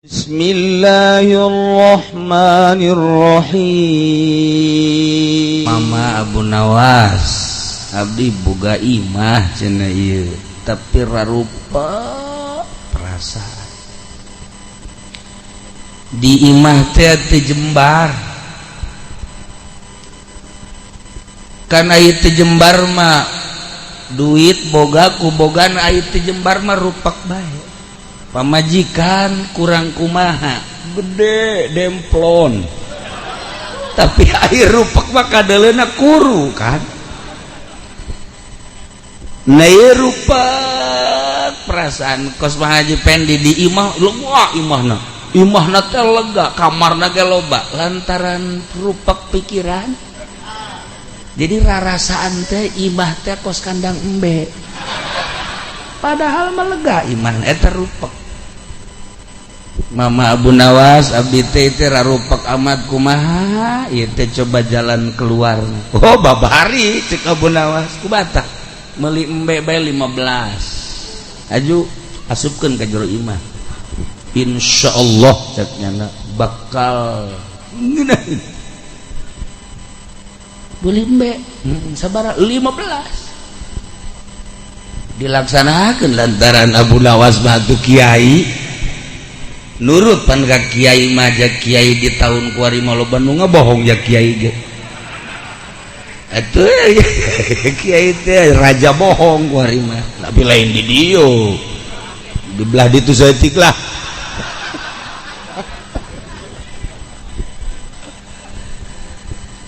Bismillahirrahmanirrahim. Mama Abu Nawas, abdi boga imah cenah ieu, tapi rarupa perasaan di imah teh teu jembar. Kan aya teu jembar mah duit boga ku bogana, aya teu jembar mah rupak bae. Pamajikan kurang kumaha gede demplon, tapi air rupak mah kadeleuna kuru kan. Nah ieu rupak perasaan kos Pak Haji Pendi di imah lega, imahna imahna teh lega, kamarna ge loba lantaran rupak pikiran. Jadi rarasaan teh imah teh kos kandang embe, padahal mah lega imah eta rupak. Mama Abu Nawas, abdi teh teh rarupak amat kumaha ieu teh, coba jalan keluar. Oh babari cek Abu Nawas, kubatak meuli embe bae 15 aju asupkeun ka jero imah, insyaallah cek nyana bakal ngeunaheun. Beli embe sabaraha 15 dilaksanakeun lantaran Abu Nawas mah tuh kiai nurut pan ka kiai mah, ja kiai di tahun kuari mah loba nu ngabohong, ja kiai ge atuh kiai teh raja bohong kuari mah, tapi lain di dieu, di belah ditu saeutik lah.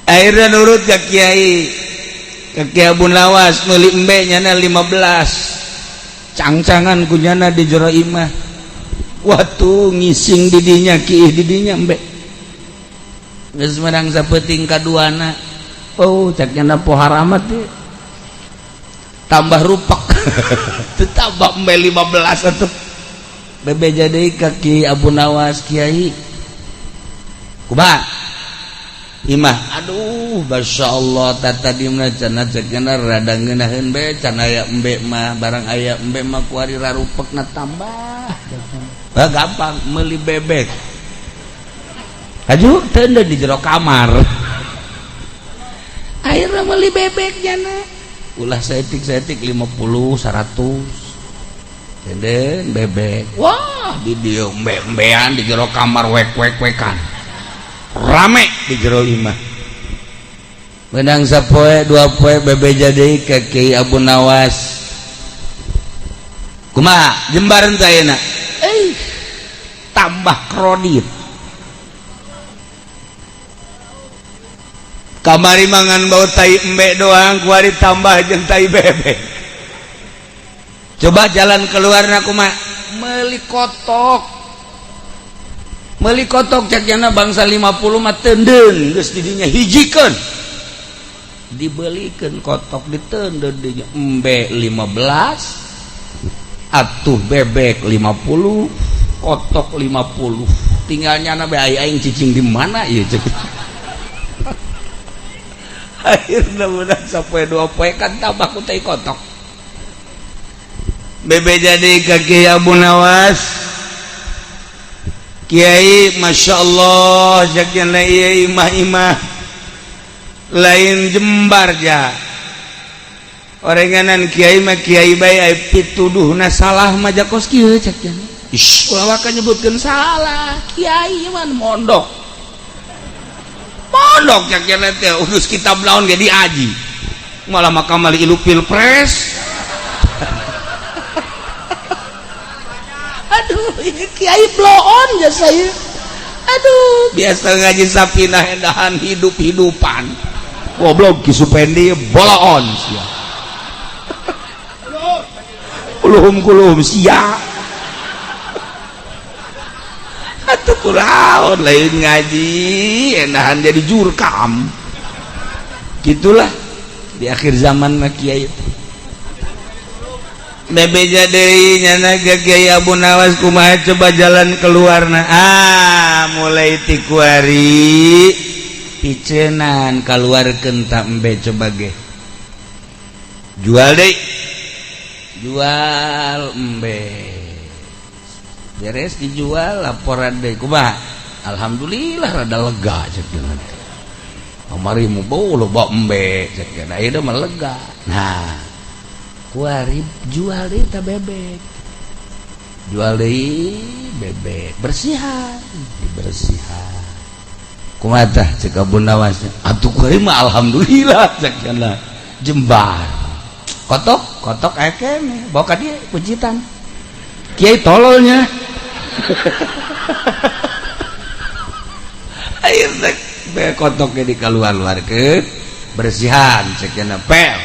Akhirnya nurut ka kiai, ka Kiai Abu Nawas meuli embe nyana 15 cangcangan ku nyana di jero imah. Waktu ngising didinya kiih didinya embe geus menang sapeting kaduana. Oh cek nyana pohar amat teh tambah rupak teu tambah embe 15 atuh. Bebeja deui ka Ki Abu Nawas, kiai kumaha imah, aduh masyaallah tata dimna cenah cek nyana rada ngeunaheun bae can aya embe mah, barang aya embe mah kuari rarupekna tambah. Bah, gampang meuli bebek aju teu di jero kamar. Akhirnya meuli bebek nyana ulah saeutik-saeutik 50 100 tenden bebek. Wah di dieu embe-embean di jero kamar wek-wek-wekan rame di jero imah. Menang sapoe dua poe bebeja deui ka Kiai Abu Nawas, kumaha jembaran teh ayeuna tambah kredit kamari mangan bau tai embe doang kuari tambah jeung tai bebek. Coba jalan keluarna kumaha, meuli kotok, meuli kotok cek jana bangsa 50 mah teunden geus didinya hijikeun, dibelikeun kotok diteundeun dinya embe 15 atuh bebek 50 kotok 50 tinggalnya na bae aing cicing di mana ieu cek. Akhirna menang sapoe dua poe kan tambah ku teh kotok. Bebe jadi ka Kiai Abu Nawas, kiai masyaallah cek nya ieu imah-imah lain jembar ja orenganan kiai mah kiai bae ai pituduhna salah mah jakos kieu cek nya. Ish ulah waka nyebutkeun salah kiai mah mondok mondok cek nya teh urus kitab naon ge diaji malah makamal ilu pilpres. Aduh ini kiai bloon ja saya. Aduh biasa ngaji sapinah endahan hidup-hidupan goblok Ki Supendi boloon sia kuluhum kuluhum sia atuh kuraon lain ngaji enahan jadi jurkam gitulah di akhir zaman mah kiai itu. Bebeja deui nyana ka Kiai Abu Nawas kumaha coba jalan keluarna. Ah mulai ti kuari picenan kaluarkeun ta embe coba ge jual deui, jual embe Beres dijual laporan deui kumaha? Alhamdulillah rada lega cek dengan. Kamari mu bau loba embe cek cenah ieu mah lega. Nah, kuari jual deui ta bebek. Jual deui bebek bersihan, dibersihan. Kumaha tah cek Abu Nawas? Atuh kuari mah alhamdulillah cek cenah. Jembar. Kotok, kotok aya keneh, bawa ka dieu pujitan. Kiai tololnya. Air teh kotoknya dikeluar-luarkeun bersihan cek cenah pel.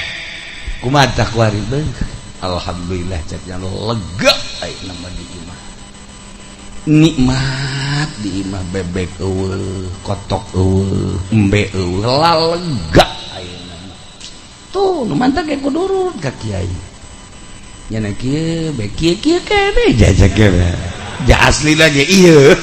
Kumaha tah kuari beung? Alhamdulillah cek cenah lega ayeuna mah di imah. Nikmat di imah bebek eueuh, kotok eueuh, embe eueuh, lega ayeuna mah. Tuh nu mantap ge kudu nurut ka kiai. Nya kieu be kieu kieu keneh jajak keneh. Ja aslina ge ieu.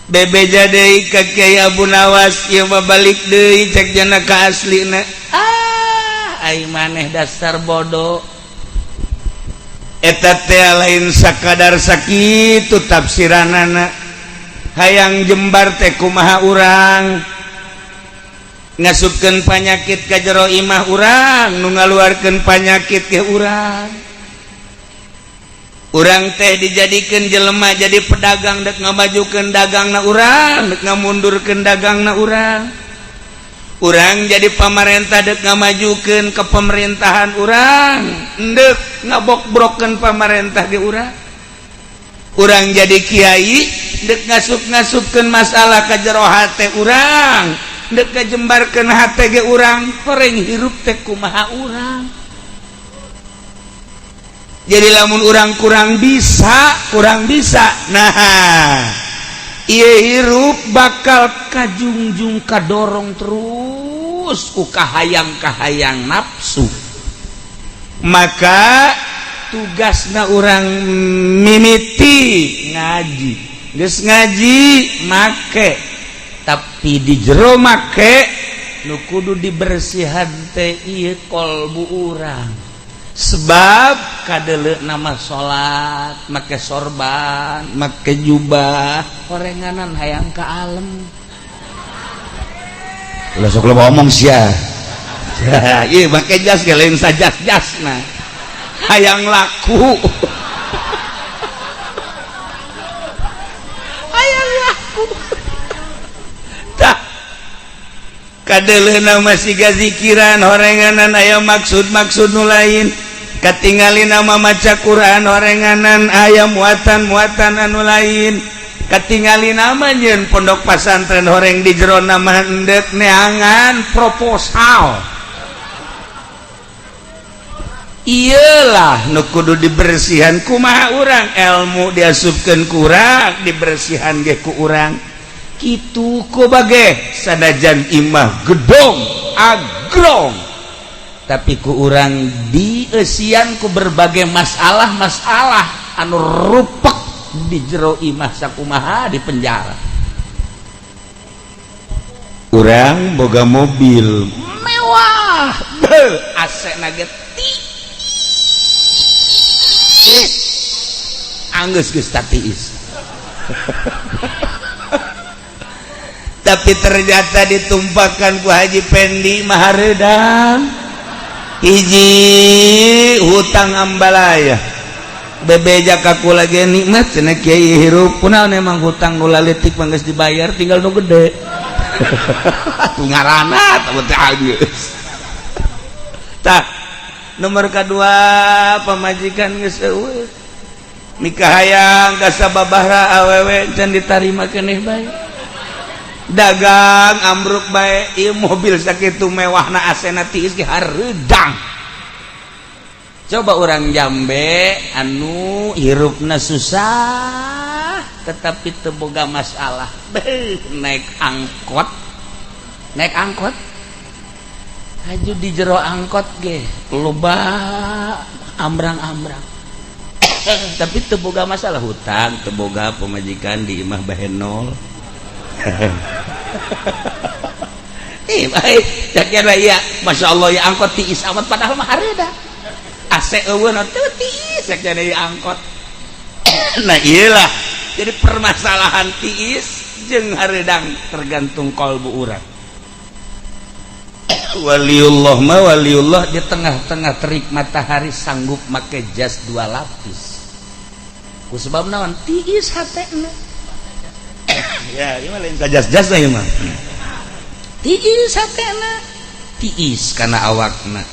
Bebeja deui ka Kiai Abu Nawas ieu mah balik deui cek jana ka aslina. Ah, ai maneh dasar bodoh. Eta teh lain sakadar sakitu tafsiranana. Hayang jembar teh kumaha urang ngasupkeun panyakit ka jero imah urang nu ngaluarkeun panyakit ke urang. Urang teh dijadikeun jelema jadi pedagang dek ngamajukeun dagangna urang, dek ngamundurkeun dagangna urang. Urang jadi pamarentah dek ngamajukeun ke pemerintahan urang, endek ngabokbrokeun pamarentah ge urang. Urang jadi kiai dek ngasup-ngasupkeun masalah ka jero hate urang, dek ngajembarkeun hate ge urang, horeng hirup teh kumaha urang. Jadi lamun urang kurang bisa nah ieu hirup bakal kajungjung kadorong terus ku kahayang-kahayang nafsu. Maka tugasna urang mimiti ngaji, geus ngaji make, tapi di jero make nu kudu dibersihan teh ieu kolbu urang. Sebab kadele nama salat make sorban make jubah horenganan hayang ka alem. Ulah sok loba omong sia. Ieu make jas ge lain sajas-jasna hayang laku. Hayang laku. Tah kadele nama siga zikiran horenganan aya maksud-maksud nu lain. Katingali nama maca Quran horenganan aya muatan-muatan anu lain. Katingali nama nyeun pondok pasantren horeng di jero nama endek neangan proposal. Iyalah nu kudu dibersihan kumaha urang, ilmu diasupkeun ku urang, dibersihan ge ku urang. Kitu ku bage sanajan imah gedong agrong, tapi ku urang dieusian ku berbagai masalah-masalah anu rupek di jero imah sakumaha di penjara. Urang boga mobil mewah, beuh AC na ge tiis, anggeus geus tatiis. Tapi ternyata ditumpahkan ku Haji Pendi mahareudang hiji hutang ambalaya. Bebeja kaku lagi nikmat cenah kiai hirup kunaon emang hutang nu laletik mah geus dibayar tinggal nu gede. Atuh ngaranna teh geus. Tah nomor kadua pamajikan geus eueuh nikah hayang ka sababaraha awewe can ditarima keneh bae. Dagang ambruk bae ieu mobil sakitu mewahna asena tiis ge hareudang. Coba orang Jambe anu hirupna susah tetapi teu boga masalah. Beuh, naik angkot. Naik angkot. Haju di jero angkot ge loba ambrang-ambrang. Tapi teu boga masalah hutang, teu boga pamajikan di imah bahenol. Ih, baik. Cak ya, Masya Allah ya angkot tiis amat padahal mah hareudang. AC eueuh teu tiis rek jadi angkot. Nah iyalah jadi permasalahan tiis jeung hareudang tergantung kolbu urang. Waliullah mah waliullah di tengah-tengah terik matahari sanggup make jas 2 lapis. Ku sebab naon? Tiis hatena. Ya, ieu mah lain jas-jas ieu mah. Tiis hatena, tiis kana awakna.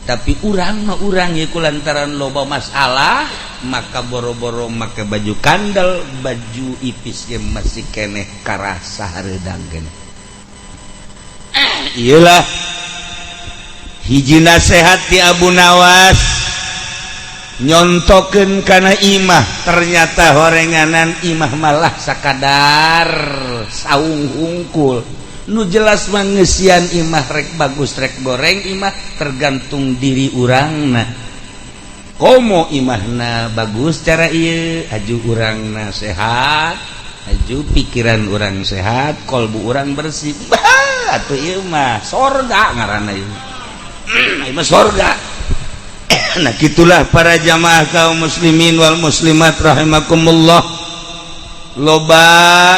Tapi urang mah urang ieu kulantaran loba masalah, maka boro-boro make baju kandel, baju ipis ge masih keneh karasa hareudang keneh. Iyalah hiji nasehat di Abu Nawas nyontokeun kana imah, ternyata horenganan imah malah sakadar saung hungkul. Nu jelas mangeusian imah rek bagus rek goreng imah tergantung diri urangna. Komo imahna bagus cara ieu aju urangna sehat, aju pikiran urang sehat, kolbu urang bersih. Bah, atuh ieu mah sorga ngaranna ieu. Ieu mah sorga. Nah gitulah para jamaah kaum muslimin wal muslimat rahimakumullah. Loba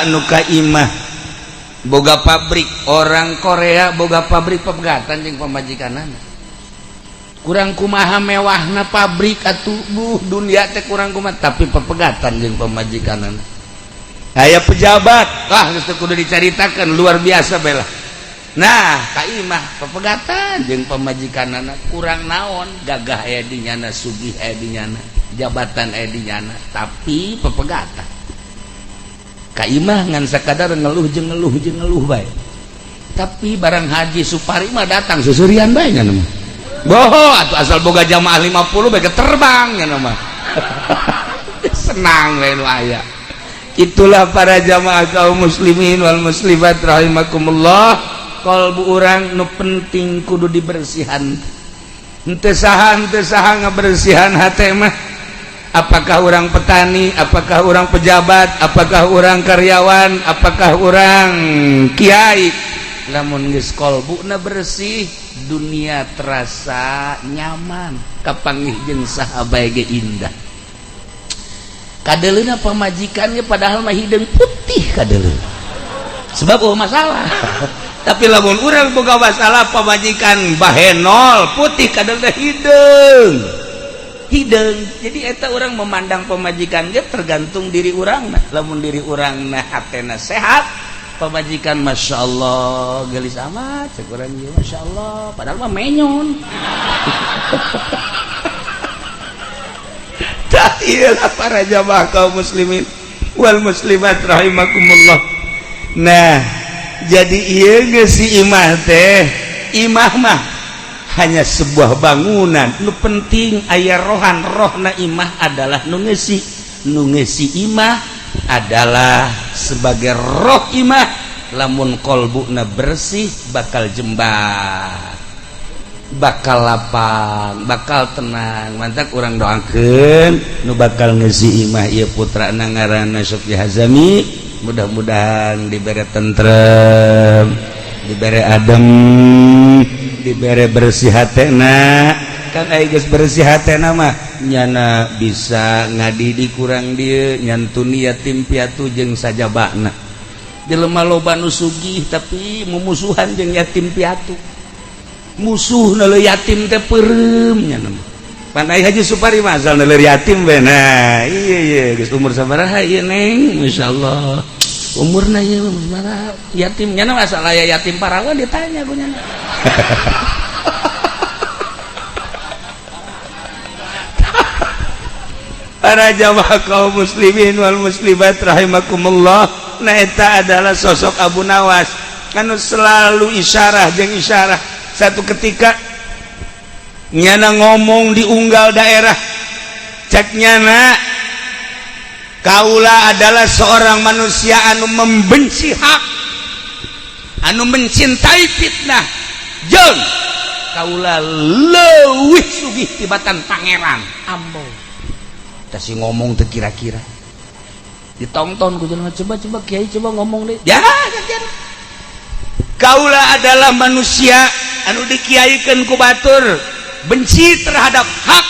nu ka imah boga pabrik, orang Korea boga pabrik pepegatan jeung pamajikanana. Kurang kumaha mewahna pabrik atuh buh dunia teh kurang kumaha tapi pepegatan jeung pamajikanana. Aya pejabat, wah geus teu kudu dicaritakeun luar biasa bae lah. Nah, ka imah pepegatan jeung pamajikanana kurang naon, gagah aya di nyana, sugih aya di nyana, jabatan aya di nyana, tapi pepegatan. Ka imah ngan sakadar ngeluh jeung ngeluh jeung ngeluh bae. Tapi barang Haji Supari mah datang susurian bae nya mah. Boho atuh asal boga jamaah 50 bae terbang nya mah. Senang we nu aya. Itulah para jamaah kaum muslimin wal muslimat rahimakumullah. Kolbu urang nu penting kudu dibersihan. Henteu saha ngabersihan hate mah. Apakah orang petani, apakah orang pejabat, apakah orang karyawan, apakah orang kiai. Lamun geus kolbuna bersih, dunia terasa nyaman, kapanggih jeung saha bae ge indah. Kadeleuna pamajikannya padahal mah hideung putih kadeleuna. Sebab oh masalah. Tapi lamun urang boga masalah pamajikan bahenol putih kadeleuna hideung. Hideung. Jadi eta orang memandang pamajikan ge tergantung diri urang. Lamun diri urang na hatena sehat, pamajikan masya Allah gelis amat cek urang ieu masya Allah padahal mah menyon. Tah ieu para jamaah kaum muslimin wal muslimat rahimakumullah. Nah, jadi ieu geus si imah teh, imah mah hanya sebuah bangunan. Nu penting aya rohan, rohna imah adalah nu ngeusi. Nu ngeusi imah adalah sebagai roh imah. Lamun kolbuna bersih bakal jembar, bakal lapang, bakal tenang. Mantak urang doakeun nu bakal ngeusi imah ieu putrana ngaranna Sofi Hazami, mudah-mudahan dibere tentrem, dibere adem, dibere bersih hatena. Kan aya geus bersih hatena mah nyana bisa ngadidik kurang dieu nyantuni yatim piatu jeung sajabana. Jelema loba nu sugih tapi mumusuhan jeung yatim piatu. Musuh neuleuh yatim teh peureum nya mah. Pan ai Haji Supari mah asal neuleuh yatim bae. Nah, iya iya geus umur sabaraha ieu Neng? Masyaallah. Umurna ieu sabaraha? Yatim nya mah asal aya yatim parawan ditanya ku nyana. Para jamaah kaum muslimin wal muslimat rahimakumullah. Nah eta adalah sosok Abu Nawas anu selalu isyarah jeung isyarah. Satu ketika nyana ngomong di unggal daerah, cek nyana kaula adalah seorang manusia anu membenci hak, anu mencintai fitnah, jeung kaula leuwih sugih tibatan pangeran. Ambo tah si ngomong teu kira-kira ditonton ku jelema, coba-coba kiai coba ngomong deh. Ya kaula adalah manusia anu dikiaikeun ku batur, Benci terhadap hak,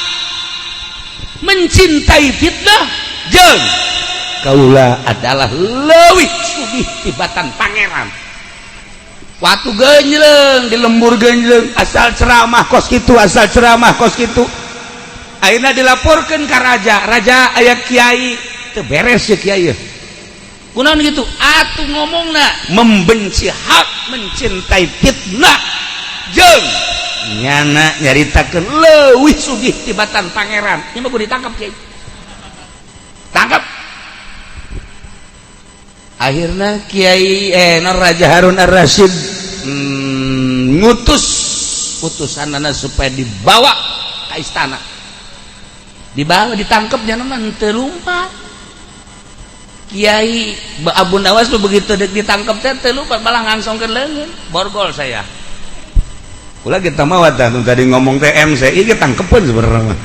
mencintai fitnah, jeung kaula adalah leuwih sugih tibatan pangeran. Waktu genjleng di lembur genjleng, asal ceramah kos kitu, asal ceramah kos kitu. Akhirnya dilaporkan ke raja. Raja, aya kiai teu beres ya, kiai. Kunaon gitu? Atuh ngomongna membenci hak, mencintai fitnah, jeung nyana nyaritakeun leuwih sugih tibatan pangeran. Ini mah kudu ditangkap, kiai. Tangkap. Akhirnya Kiai Raja Harun Ar-Rasyid ngutus utusanana supaya dibawa ke istana. Dibawa, ditangkap, jangan mah teu lumpat. Kiai Abu Nawas tuh begitu ditangkap teh teu lumpat, malah ngangsongkeun leungeun, "Borgol saya." Kula kita mah tadi ngomong teh MC, ieu tangkepeun sebenarnya mah.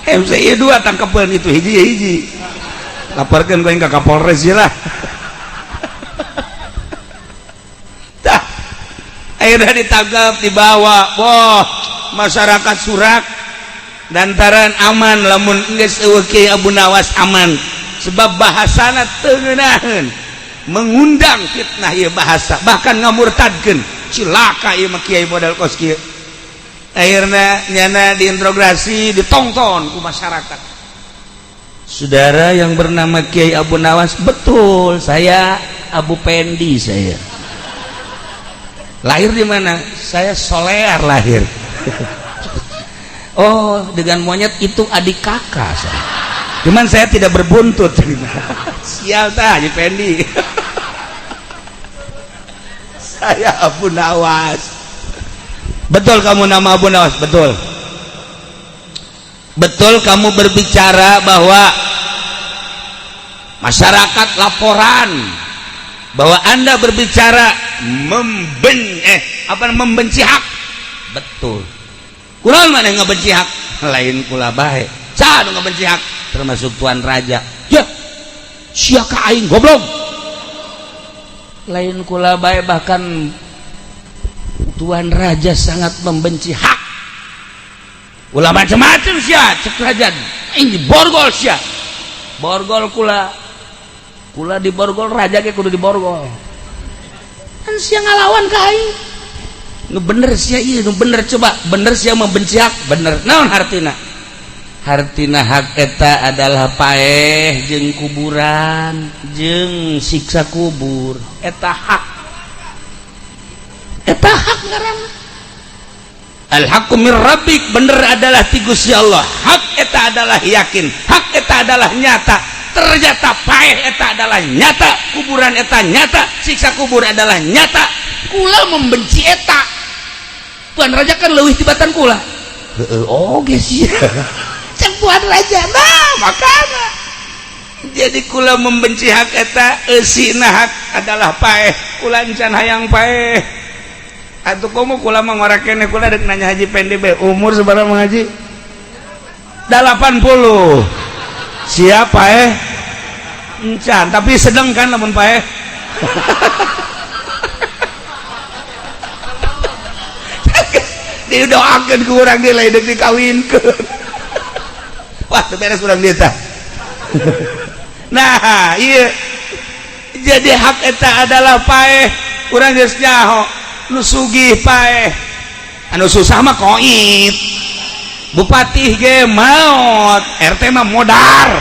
MC dua tangkepeun, itu hiji ya hiji. Laporkan kau ke Kapolres lah. Tah, akhirnya ditangkap, dibawa. Wah, masyarakat surak lantaran aman lamun geus eueuh Kiai Abu Nawas aman, sebab bahasana teu ngeunaheun, mengundang fitnah ieu bahasa, bahkan ngamurtadkeun. Cilaka ieu mah kiai model kos kieu. Akhirnya nyana diinterogasi, ditonton ku masyarakat. "Saudara yang bernama Kiai Abu Nawas?" "Betul, saya Abu Pendi." "Saya lahir di mana?" "Saya Solear lahir." "Oh, dengan monyet itu adik kakak saya, cuman saya tidak berbuntut." Sial tah Haji Pendi. "Saya Abu Nawas." "Betul kamu nama Abu Nawas?" "Betul." "Betul kamu berbicara bahwa masyarakat laporan bahwa Anda berbicara membenci hak?" "Betul." "Kurang mana ngebenci hak?" "Lain kula bae. Saha nu ngebenci hak?" "Termasuk tuan raja." "Ya, sia ka aing goblok. Lain kula bae, bahkan tuan raja sangat membenci hak. Ulah macam-macam sia," cek raja. "Ini borgol sia." "Borgol kula. Kula di borgol, raja ge kudu diborgol. Kan sia ngalawan ka aing. Nu bener sia ieu, nu bener coba. Bener sia membenci hak, bener. Naon hartina?" "Hartina hak eta adalah paeh jeung kuburan jeung siksa kubur. Eta hak. Eta hak ngaranna. Al-haqqu mir rabbik, bener adalah ti Gusti Allah. Hak eta adalah yakin, hak eta adalah nyata. Ternyata paeh eta adalah nyata, kuburan eta nyata, siksa kubur adalah nyata. Kula membenci eta. Tuan raja kan leuwih tibatan kula." "Heeh, oge sia." Cek tuan raja, nah makana. Jadi kula membenci hak eta, eusina hak adalah paeh. Kula encan hayang paeh. Atuh komo kula mah ngora keneh, kula rek nanya Haji Pendi be, umur sabaraha Haji? 80. Siapa eh? Encan, tapi sedang kan lamun paeh. Didoakeun ku urang ge lain deuk dikawinkeun. Wah, teu beres urang dieu tah. Nah, iya. Jadi hak eta adalah paeh. Urang geus nyaho nu sugih paeh, anu susah mah koit. Bupati ge maot, RT mah modar.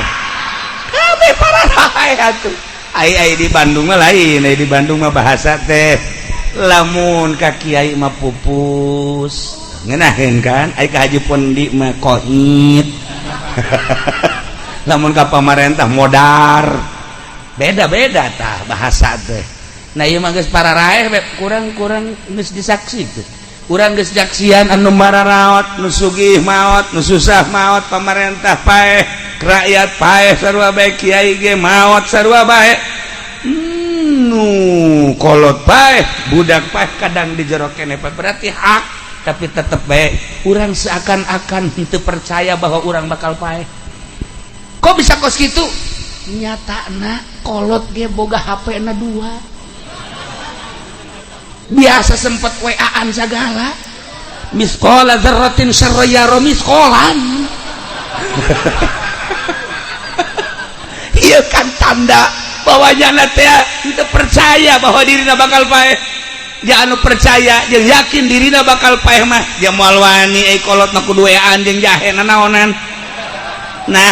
Kabeh pararae atuh. Ai ai di Bandung mah lain, ai di Bandung mah bahasa teh lamun ka kiai mah pupus. Ngeunaheun kan? Ai ka Haji Pondi mah koit. Lamun ka pamarentah modar. Beda-beda tah bahasa teh. Nah, ieu mah geus pararaeh kurang-kurang geus disaksi teh. Urang geus jaksian anu mararaot, nu sugih maot, nu susah maot, pamarentah paeh, rakyat paeh sarua bae, kiai ge maot sarua bae. Nu kolot paeh, budak paeh, kadang di jero keneh berarti hak, tapi tetep bae urang seakan-akan henteu percaya bahwa urang bakal paeh. Kok bisa kos kitu? Nyatana kolot ge boga HP na dua. Biasa sempet WA-an segala. Misqala dzarratin syarran yara misqalan. Iya kan tanda bahwa nyana teh teu percaya bahwa dirina bakal paeh. Dia anu percaya jeung yakin dirina bakal paeh mah dia moal wani euy kolotna kudu WA-an jeung jahe nanaonan. Nah,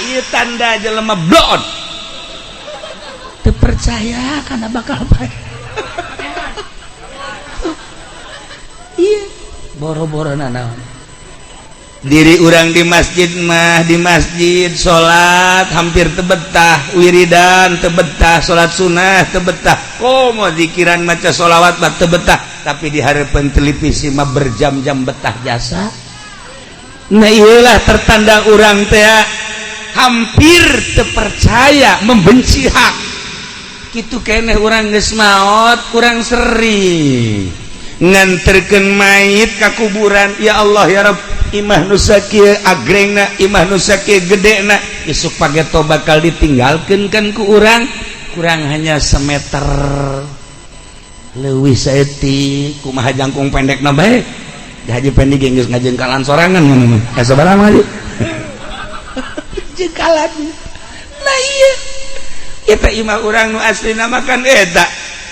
ieu tanda jelema bloon. Teu percaya kana bakal paeh. Iya, boro-boro nanaon. Diri urang di masjid mah, di masjid salat hampir tebetah, wiridan tebetah, salat sunnah tebetah, komo zikiran maca sholawat mah tebetah, tapi di harapan televisi mah berjam-jam betah jasa. Nah iyalah tertanda urang teh hampir terpercaya membenci hak. Kitu keneh urang geus maot kurang seri nganterkeun mayit ka kuburan, ya Allah ya Rabb, imah nu sakieu agrengna, imah nu sakieu gedena, isuk pageto bakal ditinggalkeun kan ku urang, kurang hanya semeter leuwih saeutik, kumaha jangkung pendekna bae. Haji pendek geus ngajengkalan sorangan ngono mah. Eh sabaraha mah haji? Jengkalan. Nah iya. Eta imah urang nu aslina mah kan eta.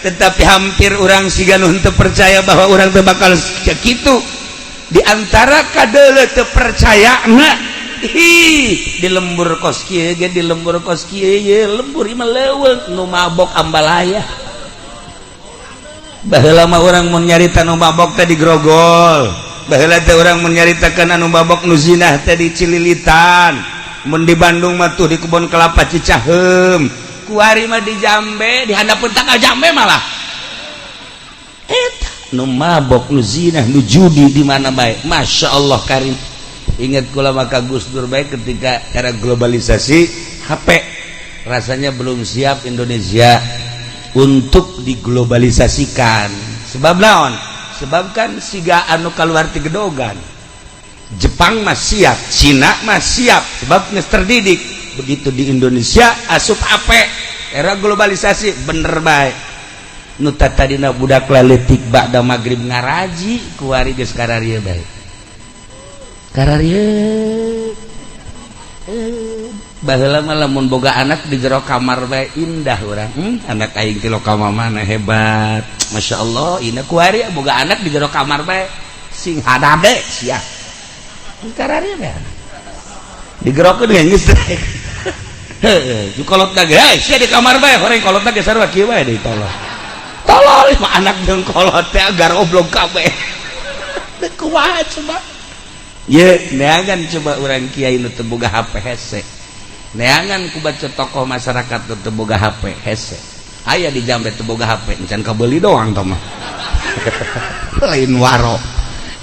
Tetapi hampir urang siga nu henteu percaya bahwa urang teh bakal kitu. Di antara kadeuleu teu percaya na hi di lembur kos kieu ge, di lembur kos kieu ye lembur imah leuweung nu mabok ambalaya. Baheula mah urang mun nyarita nu mabok teh di grogol. Baheula teh urang mun nyaritakeun anu mabok nu zinah teh di Cililitan. Mun di Bandung mah tuh di kebon kelapa Cicaheum. Kuari mah di Jambe, di handapeun tangkal jambe malah. Eta nu mabok nu zinah nu judi di mana bae. Masya Allah karim. Ingat kula maka Gus Dur bae ketika era globalisasi HP rasanya belum siap Indonesia untuk diglobalisasikan. Sebab naon? Sebab kan siga anu kaluar ti gedogan. Jepang mah siap, Cina mah siap, sebab geus terdidik. Begitu di Indonesia asup HP era globalisasi bener bae. Nu tadina budak laletik ba'da magrib ngaraji kuari geus kararieu bae. Kararieu. Baheula mah lamun boga anak di jero kamar bae indah urang. Anak aing ti lokal mana hebat. Masya Allah, ina kuari boga anak di jero kamar bae sing hadade sia. Kararieu bae. Digerokeun geus geus. Heuh, kolotna ge, hei sia di kamar bae, horeng kolotna ge sarua kieu bae deui tolol. Tolol mah anak jeung kolot teh agar oblong kabeh. Kumaha coba? Ye, neangan coba urang kiai nu teu boga HP hese. Neangan ku baca tokoh masyarakat nu teu boga HP hese. Aya di Jambe teu boga HP, encan kabeuli doang tah mah. Lain waro.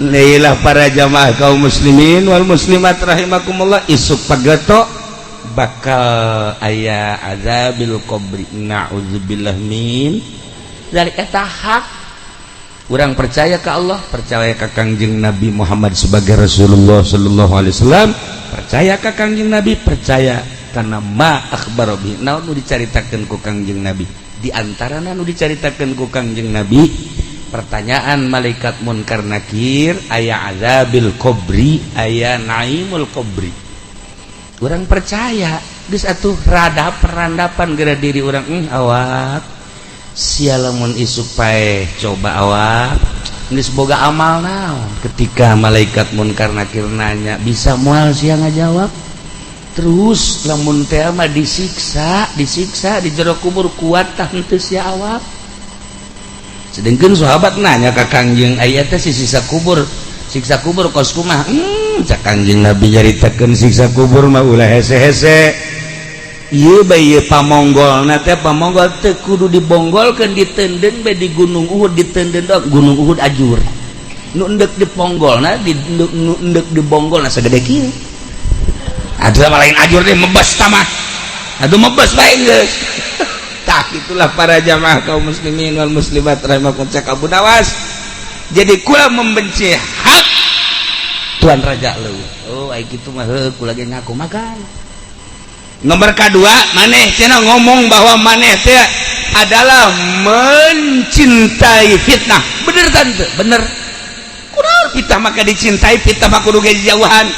Leilah para jamaah kaum muslimin wal muslimat rahimakumullah, isuk pageto bakal aya azabil qabri, na'udzubillah min dari eta hak. Urang percaya ke Allah, percaya ke Kangjeng Nabi Muhammad sebagai Rasulullah sallallahu alaihi wasallam, percaya ke Kangjeng Nabi, percaya karena ma akhbaro bi, naon nu dicaritakeun ku Kangjeng Nabi. Di antarana nu dicaritakeun ku Kangjeng Nabi, pertanyaan malaikat munkar nakir, aya azabil qabri, aya naimul qabri. Urang percaya geus atuh rada perandapan geura diri urang, awak sia lamun isuk paeh coba awak geus boga amal naon. Ketika malaikat munkar nakir nanya bisa moal sia ngajawab. Terus lamun teh mah disiksa, disiksa di jero kubur kuat tah henteu sia awak. Sedengkeun sahabat nanya ka Kangjeng, aya teh si siksa kubur, siksa kubur kos kumaha? Cak Kangjeng Nabi nyaritakeun siksa kubur mah ulah hese-hese. Ieu bae ieu pamonggolna teh pamonggol teu kudu dibonggolkeun, ditenden bae di Gunung Uhud, ditenden doang Gunung Uhud ajur. Nu endek diponggolna, di nu endek dibonggolna sagede kieu. Aduh mah lain ajur deh mebes tamah. Aduh mebes bae geus. Tah itulah para jamaah kaum muslimin wal muslimat rahimakumullah, cak Abu Nawas. Jadi kula membenci hak Tuan Raja leuwih. Oh ai kitu mah heuh kula ge ngaku makan. Nomor kedua, maneh cenah ngomong bahwa maneh teh adalah mencintai fitnah. Bener tante? Bener. Kunaon fitnah maka dicintai, fitnah mah kudu ge jauhan.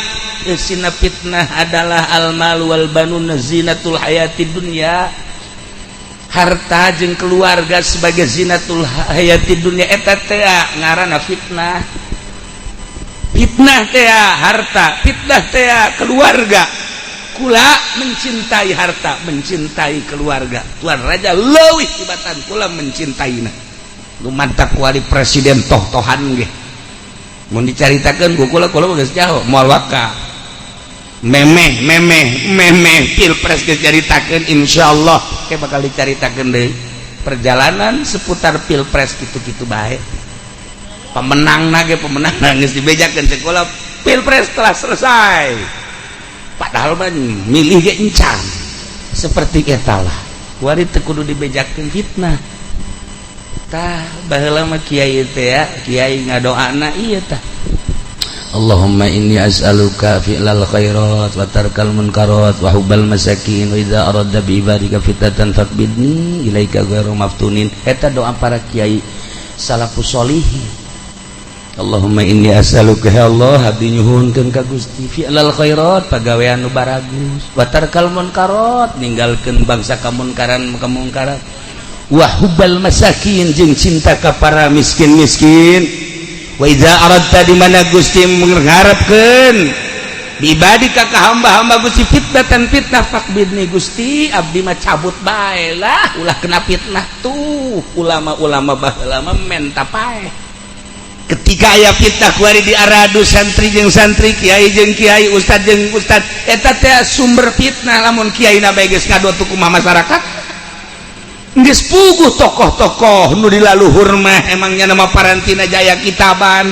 Sina fitnah adalah al-mal wal banun zinatul hayati dunya. Harta jeung keluarga sebagai zinatul hayati dunya eta teh ngaranna fitnah. Fitnah teh harta, fitnah teh keluarga. Kula mencintai harta, mencintai keluarga. Tuan Raja leuwih tibatan kula mencintaina. Lumantak kuali presiden toh-tohan ge. Mun dicaritakeun ku kula, kula geus jauh moal waka. Memeh memeh memeh pilpres geus caritakeun, insyaallah ke bakal dicaritakeun deui. Perjalanan seputar pilpres kitu-kitu bae. Pemenang ge pemenang geus dibejakeun cek kula, pilpres telah selesai. Padahal mah milih ge encan. Seperti eta lah. Kuari teu kudu dibejakeun fitnah. Tah baheula mah kiai teh ya, kiai ngadoana ieu tah. Allahumma inni as'aluka fi'lal khairat wa tarkal munkarat wa hubbal masakin wa idza aradta bi ibadika fitnatan faqbidni ilaika ghairu maftunin. Eta doa para kiai salafus sholihin. Allahumma inni as'aluka ya Allah, abdi nyuhunkeun ka Gusti fi'lal khairat, pagawean nu baragus, wa tarkal munkarat, ninggalkeun bangsa kamunkaran kamungkaran, wa hubbal masakin, jeung cinta ka para miskin-miskin. Wa idza aradta, di mana Gusti mengharapkeun ibadika ka hamba-hamba Gusti fitnatan fitnah, faqbidni Gusti, abdi mah cabut bae lah, ulah kena fitnah. Tuh ulama-ulama baheula mah menta paeh. Ketika aya fitnah kuari diaradu santri jeung santri, kiai jeung kiai, ustad jeung ustad, eta teh sumber fitnah. Lamun kiai na bae geus ngadotu kumaha masyarakat? Geus puguh tokoh-tokoh nu di laluhur mah emangnya nama parantina jaya kitaban.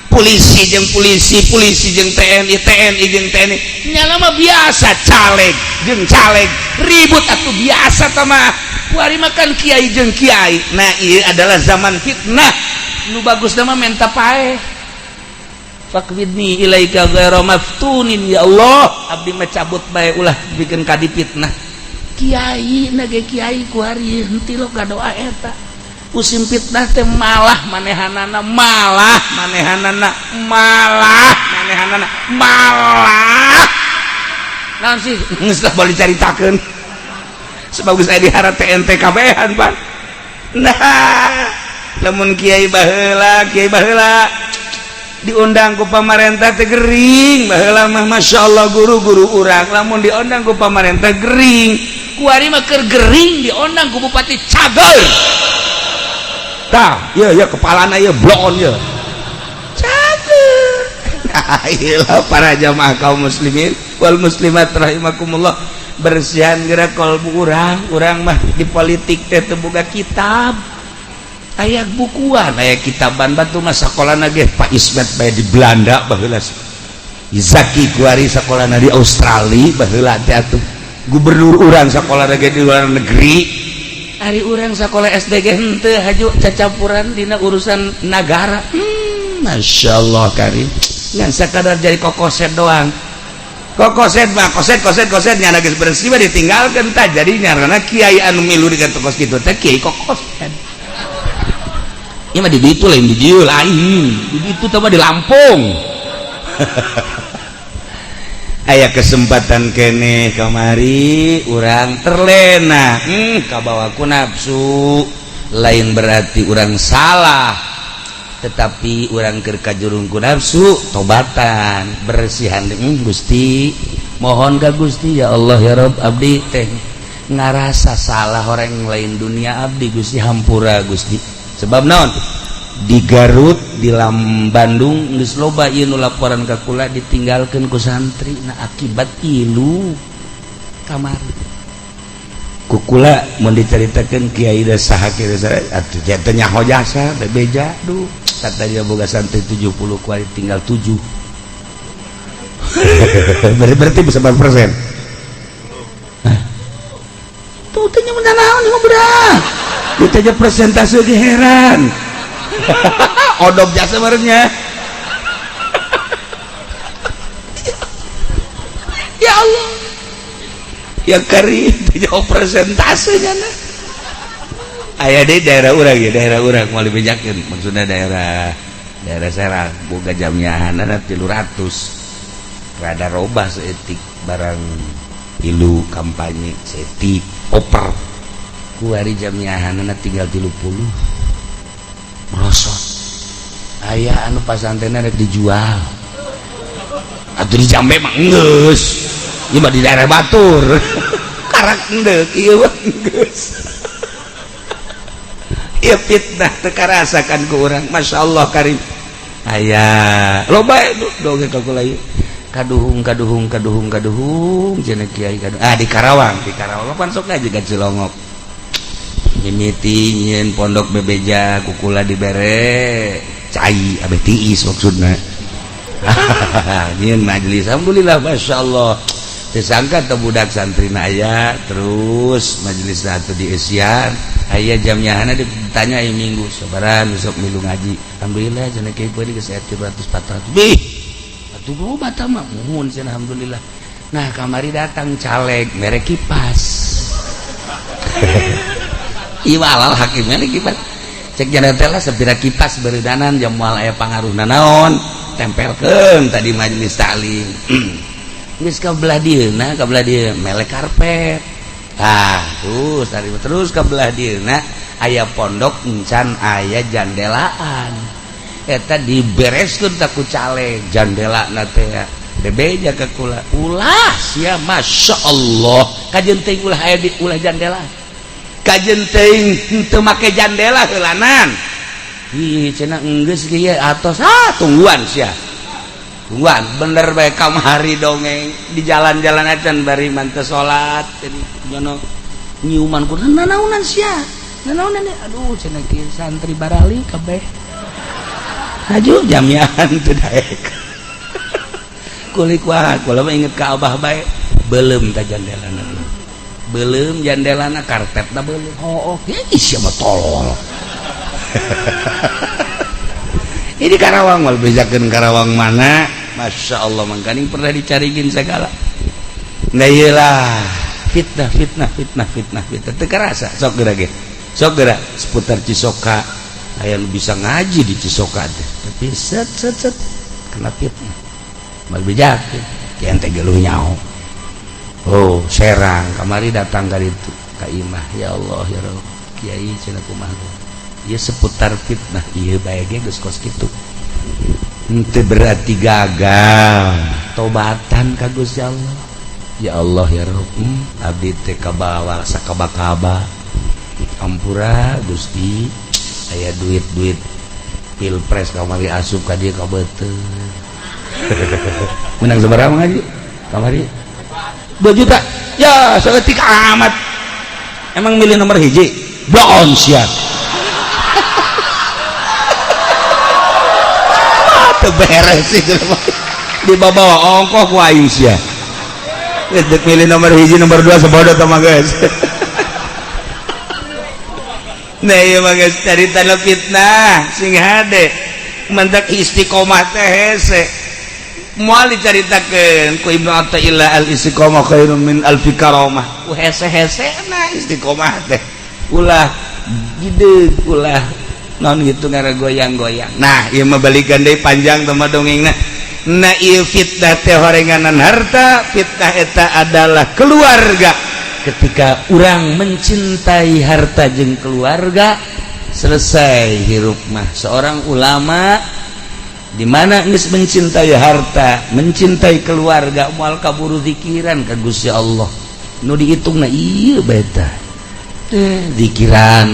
Polisi jeung polisi, polisi jeung TNI, TNI jeung TNI, nyala mah biasa, caleg jeung caleg ribut atuh biasa tah mah. Kuari makan kiai jeung kiai. Nah, ieu adalah zaman fitnah. Nu bagus nama menta paeh, faqbidni ilaika ghairu maftunin, ya Allah, abdi mah cabut bae, ulah bikin kadi fitnah. Kiai na ge kiai kuari henteu lo doa eta. Musim fitnah teh malah manehanana, malah manehanana, malah manehanana, malah naon sih, geus lah boleh dicaritakeun. Sebagus saya diharap TNT kabehan, Pak. Nah, lamun kiai baheula, kiai baheula diundang ku pamarentah teh gering. Baheula mah Masya Allah, guru-guru urang lamun diundang ku pamarentah gering. Kuari mah keur gering diundang ku bupati cager. Tah ya ya, kepalana ya bloon ya cager. Nah, iyalah para jamaah kaum muslimin wal muslimat rahimakumullah, bersihan gerak kolbu urang. Urang mah di politik teh teu boga kitab, aya bukuan, aya kitaban. Batu mah sakolana ge Pak Ismet bae di Belanda baheula, Zaki kuari sakolana di Australia baheula teh atuh, gubernur urang sakolana ge di luar negeri. Ari urang sakola SD ge henteu haju cacampuran dina urusan nagara. Masya Allah karim, ngan sakadar jadi kokoset doang. Kokoset mah koset koset koset, nyana geus bersih mah ditinggalkeun. Tah, jadi karena kiai anu milu dengan tokos kitu teh kiai kokoset. Ieu mah di ditu, lain di dieu, lain di ditu teh mah di Lampung. Aya kesempatan kene kamari urang terlena, kabawa ku nafsu. Lain berarti urang salah, tetapi urang keur kajurung ku nafsu, tobatan, bersihan. Gusti, mohon ka Gusti, ya Allah ya Rob, abdi teh ngarasa salah, orang lain dunia abdi Gusti, hampura Gusti. Sebab naon, di Garut, di Lam Bandung geus loba ieu nu laporan ka kula, ditinggalkeun ku santri. Nah, akibat ilu kamari ku kula mun dicaritakeun kiai da saha kieu atuh teh nyaho jasa bebeja. Duh, katanya boga santri 70, kuari tinggal 7, berarti bisa berapa persen? Tuh teh nya naon ngobrol ditanya presentase ge heran, odok jasa barengnya. Ya Allah ya karim, dijawab presentasenya. Nah, Aya di daerah urang ya, daerah urang moal dibejakeun, maksudna daerah daerah Serang boga jamiahanana 300, rada robah saeutik barang ilu kampanye saeutik oper kuari jamiahanana tinggal 30, merosot. Aya anu pasantrenna rek dijual atuh di Jambe mah geus, ieu mah di daerah batur karak endek ieu mah geus. Ieu fitnah teu karasakan ku urang. Masya Allah karim, aya loba dongeng ka kula ieu. Kaduhung, kaduhung, kaduhung, kaduhung cenah kiai kaduhung. Ah, di Karawang, di Karawang pan sok aja ka Cilongok mimiti nyieun pondok bebeja ku kula dibere cai abeh tiis, maksudna nyieun majelis. Alhamdulillah, Masya Allah, disangka teu budak santri aya. Terus majelis satu di Asian aya jamnyahana, ditanya aya minggu sabaran besok milu ngaji. Alhamdulillah cenah kiai beuki geus aya 300 400 bih atuh loba tah mah. Muhun cenah, alhamdulillah. Nah, kamari datang caleg mere kipas. Ieu alal hakim mere kipas, cek jana teh lah sapira kipas beredanan jam moal aya pangaruhna naon, tempelkeun tadi majelis taklim. Geus ka belah dieuna, ka belah dieu melek karpet. Ah, terus tadi terus ka belah dieuna aya pondok encan aya jandelaan, eta dibereskeun tak ku caleg jandelana teh. Bebeja ka kula, ulah sia, Masya Allah, kajeun teuing ulah aya di ulah jandela, kajeun teuing henteu make jandela heulanan. Ih cenah, enggeus kieu atos. Ah, tungguan sia, tungguan. Bener bae, kamari dongeng di jalan-jalan acan bari manteu salat nyono nyiuman ku nanaonan sia, nanaonan. Aduh cenah kieu, santri barali kabeh haju jamiahan teu daek kulik. Wah, kula mah inget ka abah bae, belum ta jandelana, belum jandelana, karpetna belum. Oh, oh ih, sia mah tolol. Ini Karawang mal bejakeun Karawang mana. Masya Allah, mangkaning pernah dicariin segala. Nah, iyalah, fitnah, fitnah, fitnah, fitnah, fitnah teu karasa. Sok geura ge, sok geura seputar Cisoka aya nu bisa ngaji di Cisoka teh, tapi set set set kena fitnah, mal bejakeun kian teh geluh nyaho. Oh, Serang kamari datang ka ditu ka imah. Ya Allah ya Rabb, kiai cenah, kumaha ieu seputar fitnah ieu bae ge geus kos kitu. Henteu berarti gagal tobatan ka Gusti Allah. Ya Allah ya Rabb, abdi teh kabawa sakaba-kaba, ampura Gusti. Aya duit-duit pilpres kamari asup ka dieu ka beuteung. Menang sabaraha ngaji kamari? 2 juta ya, saeutik amat. Emang milih nomor hiji bloon sia. Teu beres itu, dibawa ongkoh ku aing sia. Geus deuk milih nomor hiji nomor 2 sabodo teh mah geus. Nah, ieu mah geus carita fitnah sing hade, mantak istiqomah teh hese. Moal dicaritakeun ku Ibnu Athaillah, al istiqomah khairun min alfi karamah. Ku hese-hese na istiqomah teh ulah gede, ulah non gitu ngara goyang-goyang. Nah, ieu mah balikan deui, panjang teh mah dongengna. Nah, ieu fitnah teh horenganan harta, fitnah eta adalah keluarga. Ketika urang mencintai harta jeung keluarga, selesai hirup mah. Seorang ulama di mana geus mencintai harta, mencintai keluarga, moal kaburu zikiran ka Gusti Allah. Nu dihitungna ieu bae tah teh, zikiran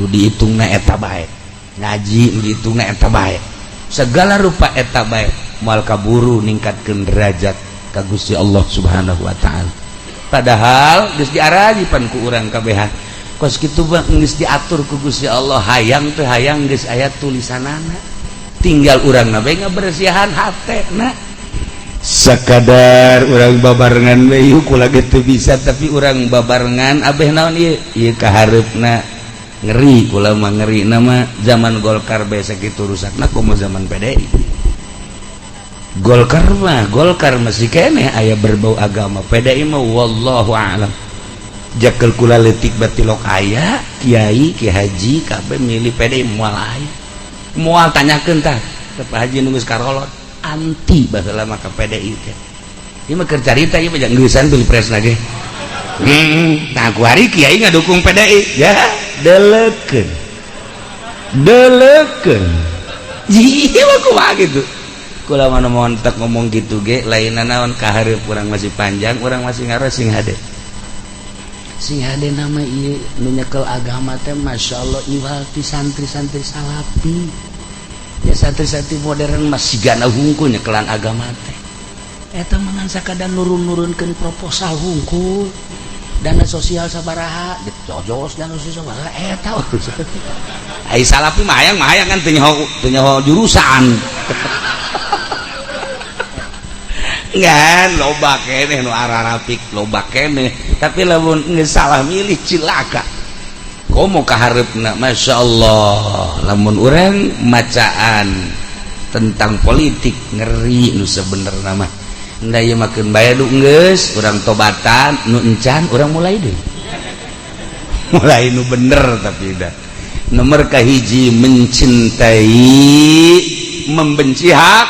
nu dihitungna eta bae, ngaji nu dihitungna eta bae, segala rupa eta bae, moal kaburu ningkatkeun derajat ka Gusti Allah Subhanahu wa taala. Padahal geus diaraji pan ku urang kabehan kos kitu mah, geus diatur ku Gusti Allah. Hayang teu hayang geus aya tulisanana, tinggal urang na bae ngabersihan hate. Na sakadar urang babarengan we kula gitu bisa, tapi urang babarengan abeh naon ieu ieu kahareupna. Ngeri kula mah, ngeri nama zaman Golkar bae sakitu rusakna, komo zaman PDI. Golkar mah, Golkar masih keneh aya berbau agama, PDI mah wallahu a'lam. Jakel kula leutik batilok aya kiai, ki haji kabeh milih PDI, moal aya. Moal, tanyakeun tah ke Pak Haji nu geus karolot, anti baheula mah ka PDI teh. Ieu mah keur carita, ieu mah geusan pilpres ge. Nah, kuari kiai ngadukung PDI ya, delekeun. Delekeun. Ieu mah kumaha gitu. Kula mana montek ngomong gitu ge lain naon, kahareup urang masih panjang, urang masih ngaros, sing hade. Sing hade nama ieu nu nyekel agama teh, Masya Allah, iwal ti santri-santri salafi. Ya, santri-santri modern masih gana hungkul nyekelan agama teh. Eta mah ngan sakadar nurun-nurunkeun proposal hungkul. Dana sosial sabaraha, jojos dana sosial sabaraha, eta urusan. Ai salafi mah hayang kan teu nyaho jurusan. Ngan loba keneh nu ararapik, loba keneh, tapi lamun geus salah milih cilaka. Komo kahareupna, Masya Allah, lamun urang macaan tentang politik ngeri nu sebenerna mah. Nda ieu makeun bae du geus urang tobatan, nu encan urang mulai deui. Mulai nu bener, tapi dah. Nomor kahiji mencintai membenci hak,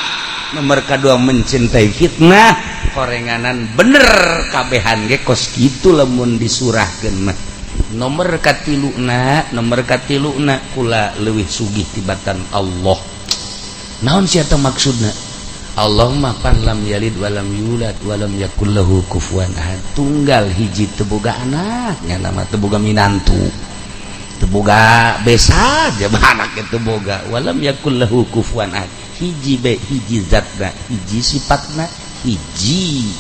nomor kedua mencintai fitnah, korenganan bener kabehan ge kos kitu lamun disurahkeun mah. Nomor katiluna kula leuwih sugih tibatan Allah. Naon sia teh maksudna? Allah mah pan lam yalid walam yulad walam yakul lahu kufuwan ahad. Tunggal hiji, teu boga anak, nya nama teu boga minantu. Teu boga besan, ya anak itu boga. Walam yakul lahu kufuwan ahad. Hiji be, hiji zatna, hiji sifatna, hiji.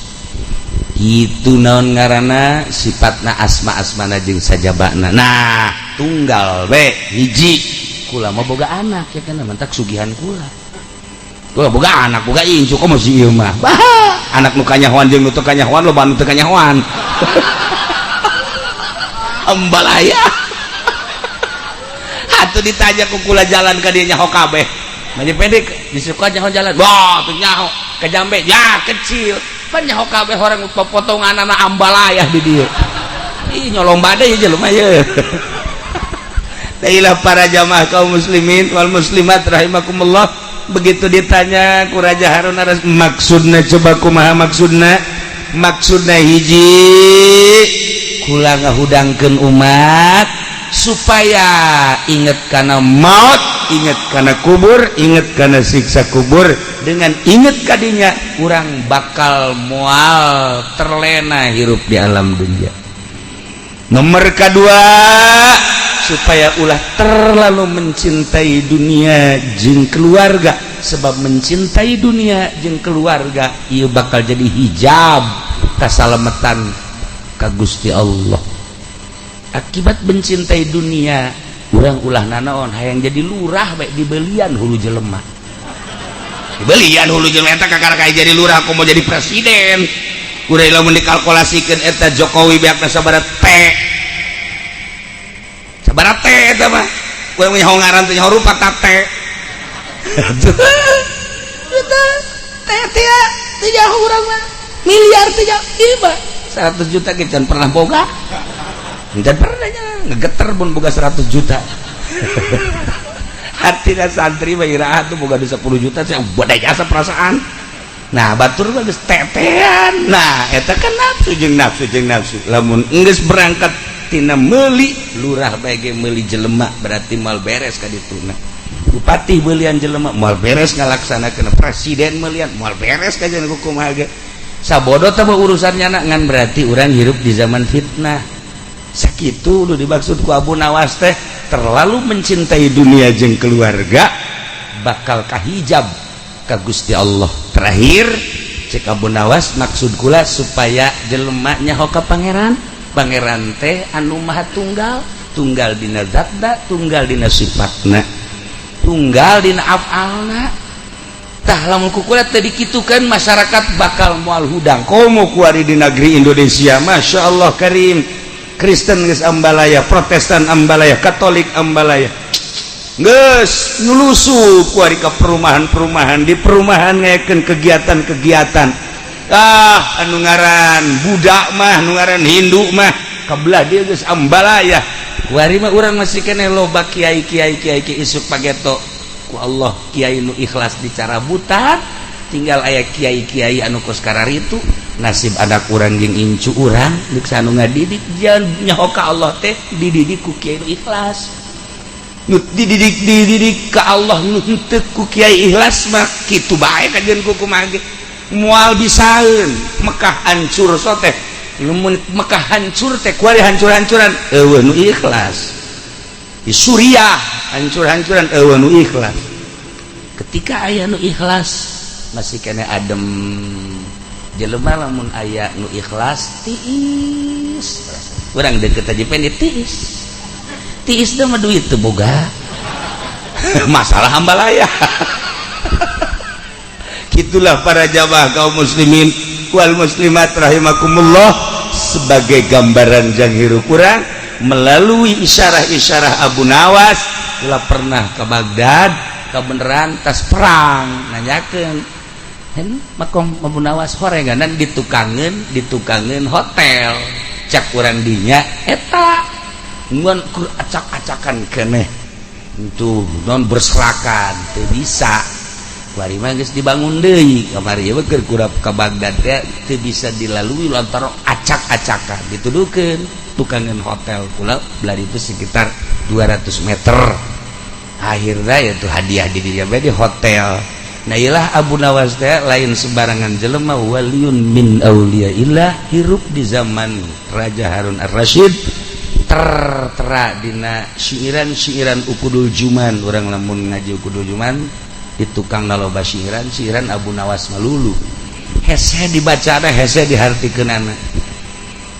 Itu naon ngaranna, sifatna, asma-asmana jeung sajabana. Nah, tunggal be, hiji. Kula mah boga anak ya kan, mantak sugihan kula. Kula boga anak, boga incu, komo si ieu mah. Bah, anak nu kanyahoan jeung nu teu kanyahoan, loba nu teu kanyahoan. Ambalaya. Atuh ditanya ku kula jalan ka dieu nyaho kabeh. Manja pendek disuka nyaho jalan. Wah, tuh nyaho ke jambe ya kecil. Pan nyaho kabeh orang potonganana ambalaya di dieu. Ih, nyolong badai jelema ye. Dailah para jamaah kaum muslimin wal muslimat rahimakumullah. Begitu ditanya ku Raja Harun Ar maksudna, coba kumaha maksudna? Maksudna hiji, kula ngahudangkeun umat supaya inget kana maut, inget kana kubur, inget kana siksa kubur. Dengan inget kadinya, urang bakal moal terlena hirup di alam dunia. Nomor kedua, supaya ulah terlalu mencintai dunia jeung keluarga, sebab mencintai dunia jeung keluarga ia bakal jadi hijab kasalamatan ka Gusti Allah. Akibat mencintai dunia, urang ulah nanaon, hayang jadi lurah baik, dibelian hulu jelema, dibelian hulu jelema. Eta kakara kayak jadi lurah, aku mau jadi presiden. Kuring lamun dikalkulasikeun eta Jokowi beakna sabaraha T, sabaraha T eta mah. Urang nyaho ngaran teh, nyaho rupa ta T. Eta T teh teu nyaho urang mah. Miliar teh nyaho ieu mah. 100 juta ge can pernah boga. Can pernah nya ngegeter mun boga 100 juta. Hatina santri mah iraha tuh boga 10 juta saya badai jasa perasaan. Nah, batur mah geus tetean. Nah, eta kan nafsu jeung nafsu jeung nafsu. Lamun geus berangkat tina meuli lurah bae ge meuli jelema, berarti moal beres ka dituna. Bupati belian jelema moal beres ngalaksanakeun, presiden melian moal beres ka jeung kumaha ge. Sabodo teh urusannya nak, ngan berarti urang hirup di zaman fitnah. Sakitu lu dimaksud ku Abu Nawas teh, terlalu mencintai dunia jeung keluarga bakal kahijab ka Gusti Allah. Terakhir cek Abu Nawas, maksud kula supaya jelema nyaho ka pangeran. Pangeran teh anu maha tunggal, tunggal dina zatna, tunggal dina sifatna, tunggal dina afalna. Tah, lamun ku kula teu dikitukeun, masyarakat bakal moal hudang. Komo kuari di negeri Indonesia, Masya Allah Karim, Kristen geus ambalaya, Protestan ambalaya, Katolik ambalaya, geus nyulusup kuari ka perumahan-perumahan, di perumahan ngayakeun kegiatan-kegiatan. Ah, anu ngaran budak mah, anu ngaran Hindu mah. Kabelah dia geus ambalaya. Kuari mah urang masih keneh loba kiai kiai kiai kiai isuk pageto ku Allah kiai nu ikhlas dicarabutan, tinggal aya kiai-kiai anu kos kararitu. Nasib anak urang jeung incu urang deuk anu ngadidik, jangan nyaho ka Allah teh dididik ku kiai nu ikhlas. Nu dididik dididik ka Allah, nu henteu ku kiai ikhlas mah kitu bae kajian ku kumaha ge moal bisaeun. Mekah hancur so teh, lamun Mekah hancur teh kuari hancur-hancuran, euweuh nu ikhlas. Di Suriah hancur-hancuran, euweuh nu ikhlas. Ketika aya nu ikhlas masih keneh adem. Jelema lamun aya nu ikhlas tiis. Urang deket aja pengen tiis tiis dah mah, duit teu boga masalah, hambalaya. Itulah para jamaah kaum muslimin wal muslimat rahimakumullah, sebagai gambaran jang hirup urang melalui isyarah-isyarah Abu Nawas. Kula pernah ke Baghdad, kebenaran tas perang, nanyakeun makom Abu Nawas, horenganan ditukangeun ditukangeun hotel. Cak urang dinya eta ngan kur acak-acakan keneh itu non berserakan, teu bisa. Kuari mah geus dibangun deui. Kamari ieu keur kurap ka Baghdad teh teu bisa dilalui lantaran acak-acakan, dituduhkeun tukangan hotel. Kula belah itu sekitar 200 meter. Akhirnya itu hadiah di dinya di hotel. Nah, ilah Abu Nawas teh lain sembarangan jelema, waliyun min auliyaillah, hirup di zaman Raja Harun Ar-Rasyid. Tertera dina syiiran-syiiran Uqudul Juman. Urang lamun ngaji Uqudul Juman di tukang loba syiiran syiiran Abu Nawas melulu, hese dibaca, hese dihartikeunana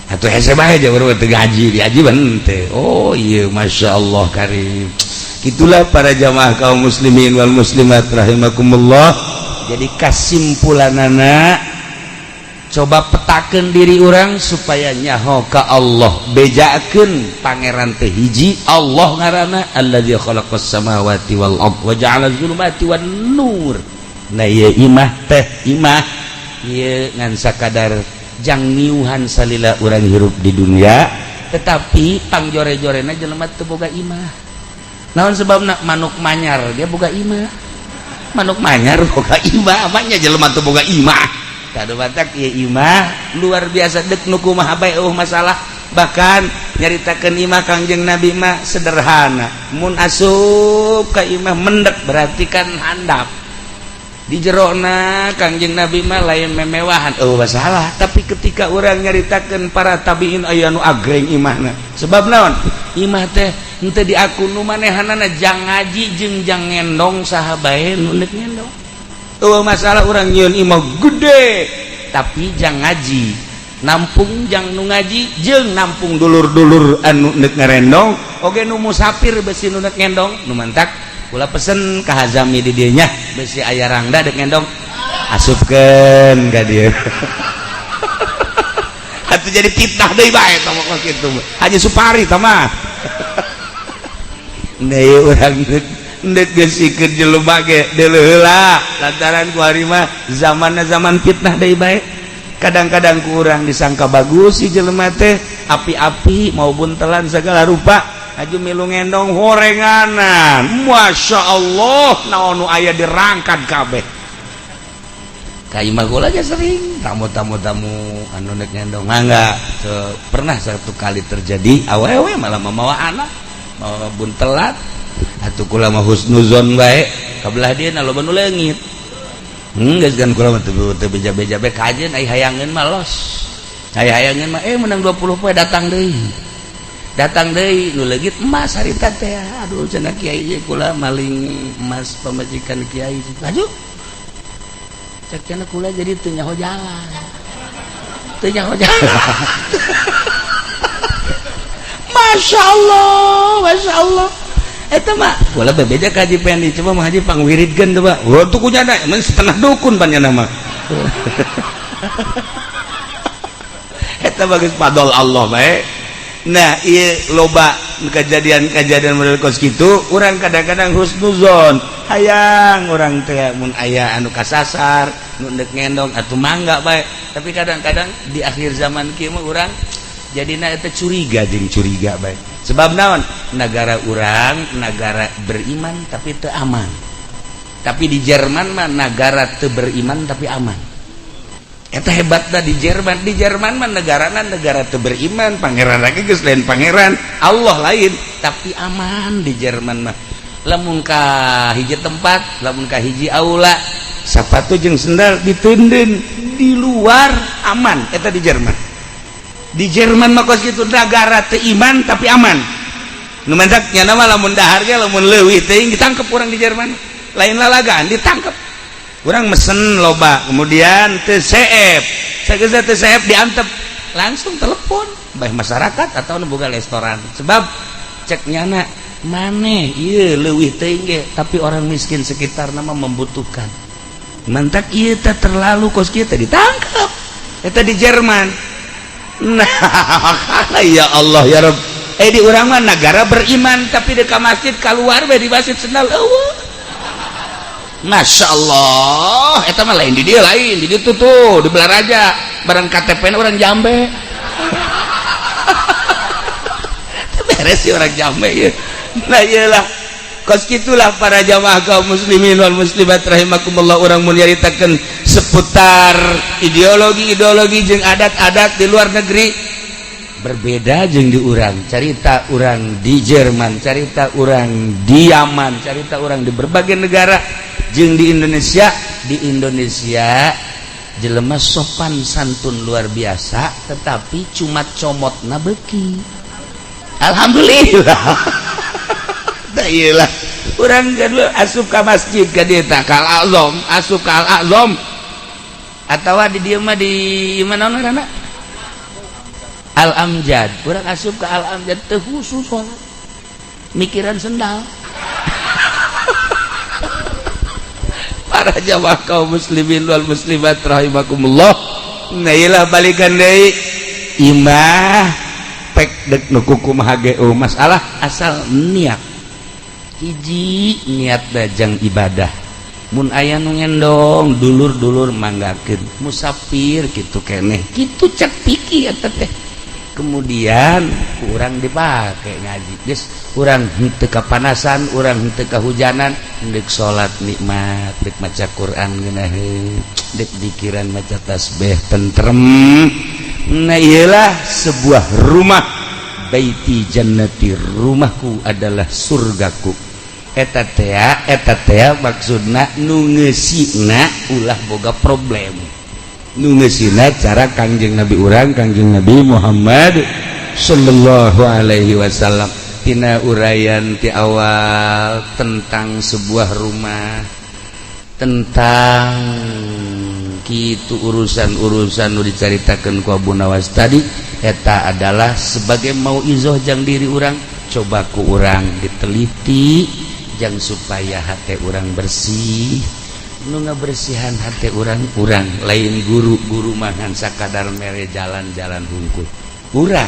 atuh, hese bae aja baru teu gaji diaji teh. Oh iya, masya Allah karim. Itulah para jamaah kaum muslimin wal muslimat rahimakumullah. Jadi kasimpulanana, coba petakeun diri urang supaya nyaho ka Allah, bejakeun Pangeran teh hiji, Allah ngaranna, alladzi khalaqas samawati wal ard wa ja'ala zulumati wan nur. Nah, ieu imah teh imah ieu ngan sakadar jang ngiuhan salila urang hirup di dunia, tetapi pangjore-jorena jelema teu boga imah. Naon sebabna? Manuk manyar dia boga imah, manuk manyar boga imah, apanya jelema teu boga imah? Kado batak ieu imah luar biasa, dek nu kumaha bae eueuh masalah. Bahkan nyaritakeun imah Kangjeng Nabi mah sederhana, mun asup ka imah mendek berarti kan handap di jerona. Kangjeng Nabi mah lain memewahan, oh masalah. Tapi ketika orang nyaritakeun para tabiin, aya nu agreng imahna. Sebab naon? Imah teh henteu diaku nu manehanana jang ngaji jeung jang ngendong, saha bae nu neuk ngendong. Oh masalah, urang nyieun imah gede tapi jang ngaji, nampung jang nu ngaji jeung nampung dulur-dulur anu neuk ngarendong oge nu musafir, besi nu neuk ngendong. Nu mantak kula pesen ka Hazami di dieu nya, besi aya rangda dek ngendong, asupkeun ka dieu atuh. Jadi fitnah deui bae tah mah kitu, Haji Supari tah mah. Nah, urang ndek geusikeun jelema ge deuleu heula, lantaran ku ari mah zamanna zaman fitnah deui bae. Kadang-kadang kurang disangka bagus si jelema teh, api-api mau buntelan segala rupa, aju milu ngendong horenganan, masya Allah, naon nu aya dirangkat kabeh. Ka imah kula aja sering tamu-tamu, tamu anu nek ngendong mangga. So, pernah satu kali terjadi awewe malah memawa anak, mawa buntelat. Atuh kula mah husnuzon bae, kabelah dia na loba nu leungit. Geus kan kula mah teu teu beja-beja bae kajeun, ai hayangeun mah los. Ai hayangeun mah menang 20 poe datang deui. Datang deui nu leungit emas harita teh. Aduh, cenah kiai ieu kula maling emas pamajikan kiai. Laju. Cek cenah kula jadi teu nyaho jalan. Teu nyaho jalan. Masya Allah, Masya Allah. Eta mah kula bebeja ka Haji Pendi, coba mah Haji pangwiridkeun coba. Wah, tuh kunyana emang setengah dukun panjana mah. Eta bagus padol Allah bae. Nah, ieu loba kejadian-kejadian model kos kitu, urang kadang-kadang husnuzon. Hayang urang teh mun aya anu kasasar, nu deuk ngendong atuh mangga bae. Tapi kadang-kadang di akhir zaman kieu mah urang Jadina eta curiga jeung curiga bae. Sebab naon? Negara urang negara beriman tapi teu aman. Tapi di Jerman mah negara teu beriman tapi aman. Eta hebatna di Jerman. Di Jerman mah negarana negara teu beriman, pangeran lagi geus lain pangeran, Allah lain, tapi aman di Jerman mah. Lamun ka hiji tempat, lamun ka hiji aula, sepatu jeung sendal diteundeun di luar aman eta di Jerman. Di Jerman mah kos kitu, negara teu iman tapi aman. Nu mantak nya mah lamun dahar ge lamun leuwih teuing ditangkep urang di Jerman. Lain lalagaan, ditangkep. Urang mesen loba, kemudian teu seep. Sageus teu seep diantep, langsung telepon baik masyarakat atau nu boga restoran. Sebab cek nyana maneh ieu leuwih teuing ge, tapi orang miskin sekitar nama membutuhkan. Mantak ieu teh terlalu kos kieu teh ditangkep. Eta di Jerman. Nah, ya Allah ya Rabb. Di urang mah negara beriman tapi di masjid keluar bae di masjid sendal eueuh. Masya Allah, eta mah lain di dia, lain di ditu tuh di Balaraja, barang KTP orang Jambe. Beres sih orang Jambe ya. Nah iyalah, kos gitulah para jamaah kaum muslimin wal muslimat rahimakumullah, urang mun nyaritakeun seputar ideologi-ideologi jeung adat-adat di luar negeri berbeda jeung di urang. Carita urang di Jerman, carita urang di Yaman, carita urang di berbagai negara jeung di Indonesia. Di Indonesia jelema sopan santun luar biasa, tetapi cuma comotna beuki. Alhamdulillah. Iyalah, urang asup ka masjid ka dieu tah ka Al Azam, asup ka Al Azam atawa di dieu mah di mana ngaranna Al Amjad. Urang asup ka Al Amjad teu khusus salat, mikiran sendal. Para jamaah kaum muslimin wal muslimat rahimakumullah. Nah iyalah, balikan deui imah pek dek nu kumaha ge masalah, asal niat hiji, niat dajang ibadah. Mun aya nu ngendong dulur-dulur manggakeun, musafir kitu keneh kitu cek pikir eta teh. Kemudian kurang dipakai ngaji geus, urang henteu kapanasan, urang henteu kahujanan, deuk salat nikmat, deuk maca Quran ngeunaheun, deuk dikiran maca tasbih tentrem. Nah iyalah, sebuah rumah, baiti jannati, rumahku adalah surgaku. Eta tea, eta tea maksudna nu ngeusina ulah boga problem, nu ngeusina cara Kangjeng Nabi urang, Kangjeng Nabi Muhammad sallallahu alaihi wasallam. Tina uraian ti awal tentang sebuah rumah, tentang kitu urusan-urusan nu dicaritakeun ku Abu Nawas tadi, eta adalah sebagai mau izoh jang diri urang. Coba ku urang diteliti jang supaya hati urang bersih. Nu ngabersihan hati urang urang, lain guru. Guru mangan sakadar mere jalan-jalan hungkul. Urang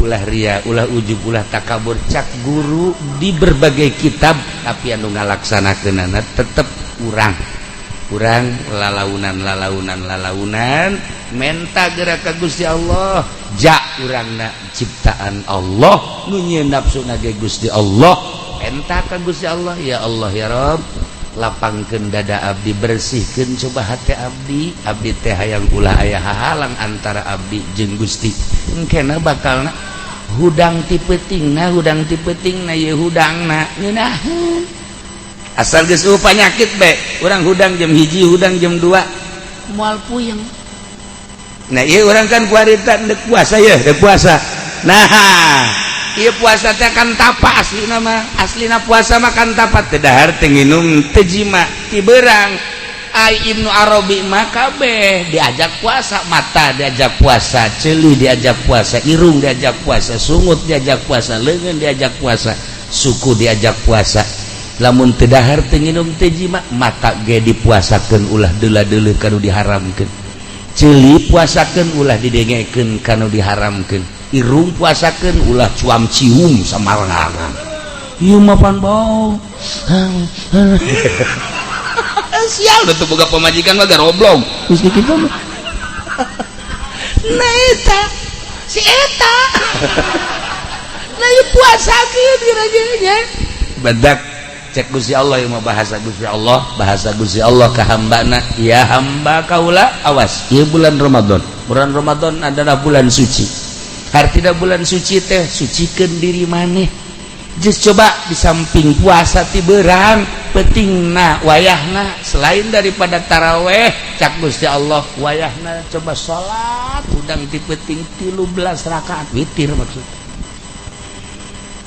ulah ria, ulah ujub, ulah takabur, cak guru di berbagai kitab, tapi anu ngalaksanakeunana tetep urang. Urang lalaunan, lalaunan, lalaunan, menta gerak ka Gusti Allah. Ja urangna ciptaan Allah, nu nyieun nafsu ge Gusti Allah. Menta ka Gusti Allah, ya Allah ya Rob, lapangkeun dada abdi, bersihkeun coba hati abdi. Abdi teh hayang ulah aya hahalang antara abdi jeung Gusti. Engkena bakalna hudang ti peutingna, hudang ti peutingna, ye hudangna ngeunaheun. Asal geus eueuh panyakit be urang hudang jam 1, hudang jam 2, moal puyeng. Nah ieu urang kan kuarita deuk puasa ya, deuk puasa. Nah ieu puasa teh kan tapa aslina mah. Aslina puasa mah kan tapa, teu dahar, teu nginum, teu jima ti beurang. Ai Ibnu Arabi mah kabeh diajak puasa, mata diajak puasa, ceuli diajak puasa, irung diajak puasa, sungut diajak puasa, leungeun diajak puasa, suku diajak puasa. Lamun teu dahar, teu nginum, teu jima, mata ge dipuasakeun ulah deula-deuleuh kanu diharamkeun, ceuli puasakeun ulah didengekeun kanu diharamkeun, irung puasakeun ulah cuam cium samarangan. Ieu mah pan bau. Sial tuh boga pamajikan mah garoblong geus kitu mah. Nah eta Si eta. Nah, ieu puasa kieu dirajanya. Badak cek Gusti Allah yang mau bahasa Gusti Allah, bahasa Gusti Allah ke hambana, ya hamba kaula, awas, ieu bulan Ramadan. Bulan Ramadan adalah bulan suci. Artinya bulan suci teh sucikeun diri maneh. Just coba di samping puasa ti beurang pentingna wayahna selain daripada taraweh, cak Gusti Allah wayahna coba salat udang ti penting 13 rakaat witir. Maksud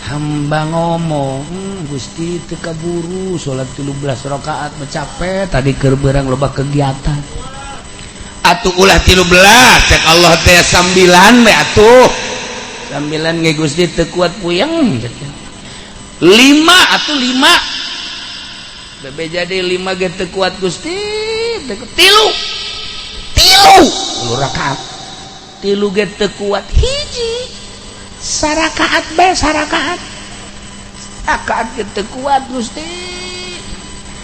hamba ngomong, Gusti, teu kaburu salat 13 rakaat, capek tadi keur beurang loba kegiatan." Atuh ulah 13, cek Allah teh, sambilan we atuh. Sambilan ge Gusti teu kuat, puyeng, cek. Lima atau lima bebe jadi lima ge teu kuat, Gusti. Tilu, tilu, tilu rakaat, tilu ge teu kuat, hiji sarakaat bae, sarakaat, rakaat ge teu kuat, Gusti.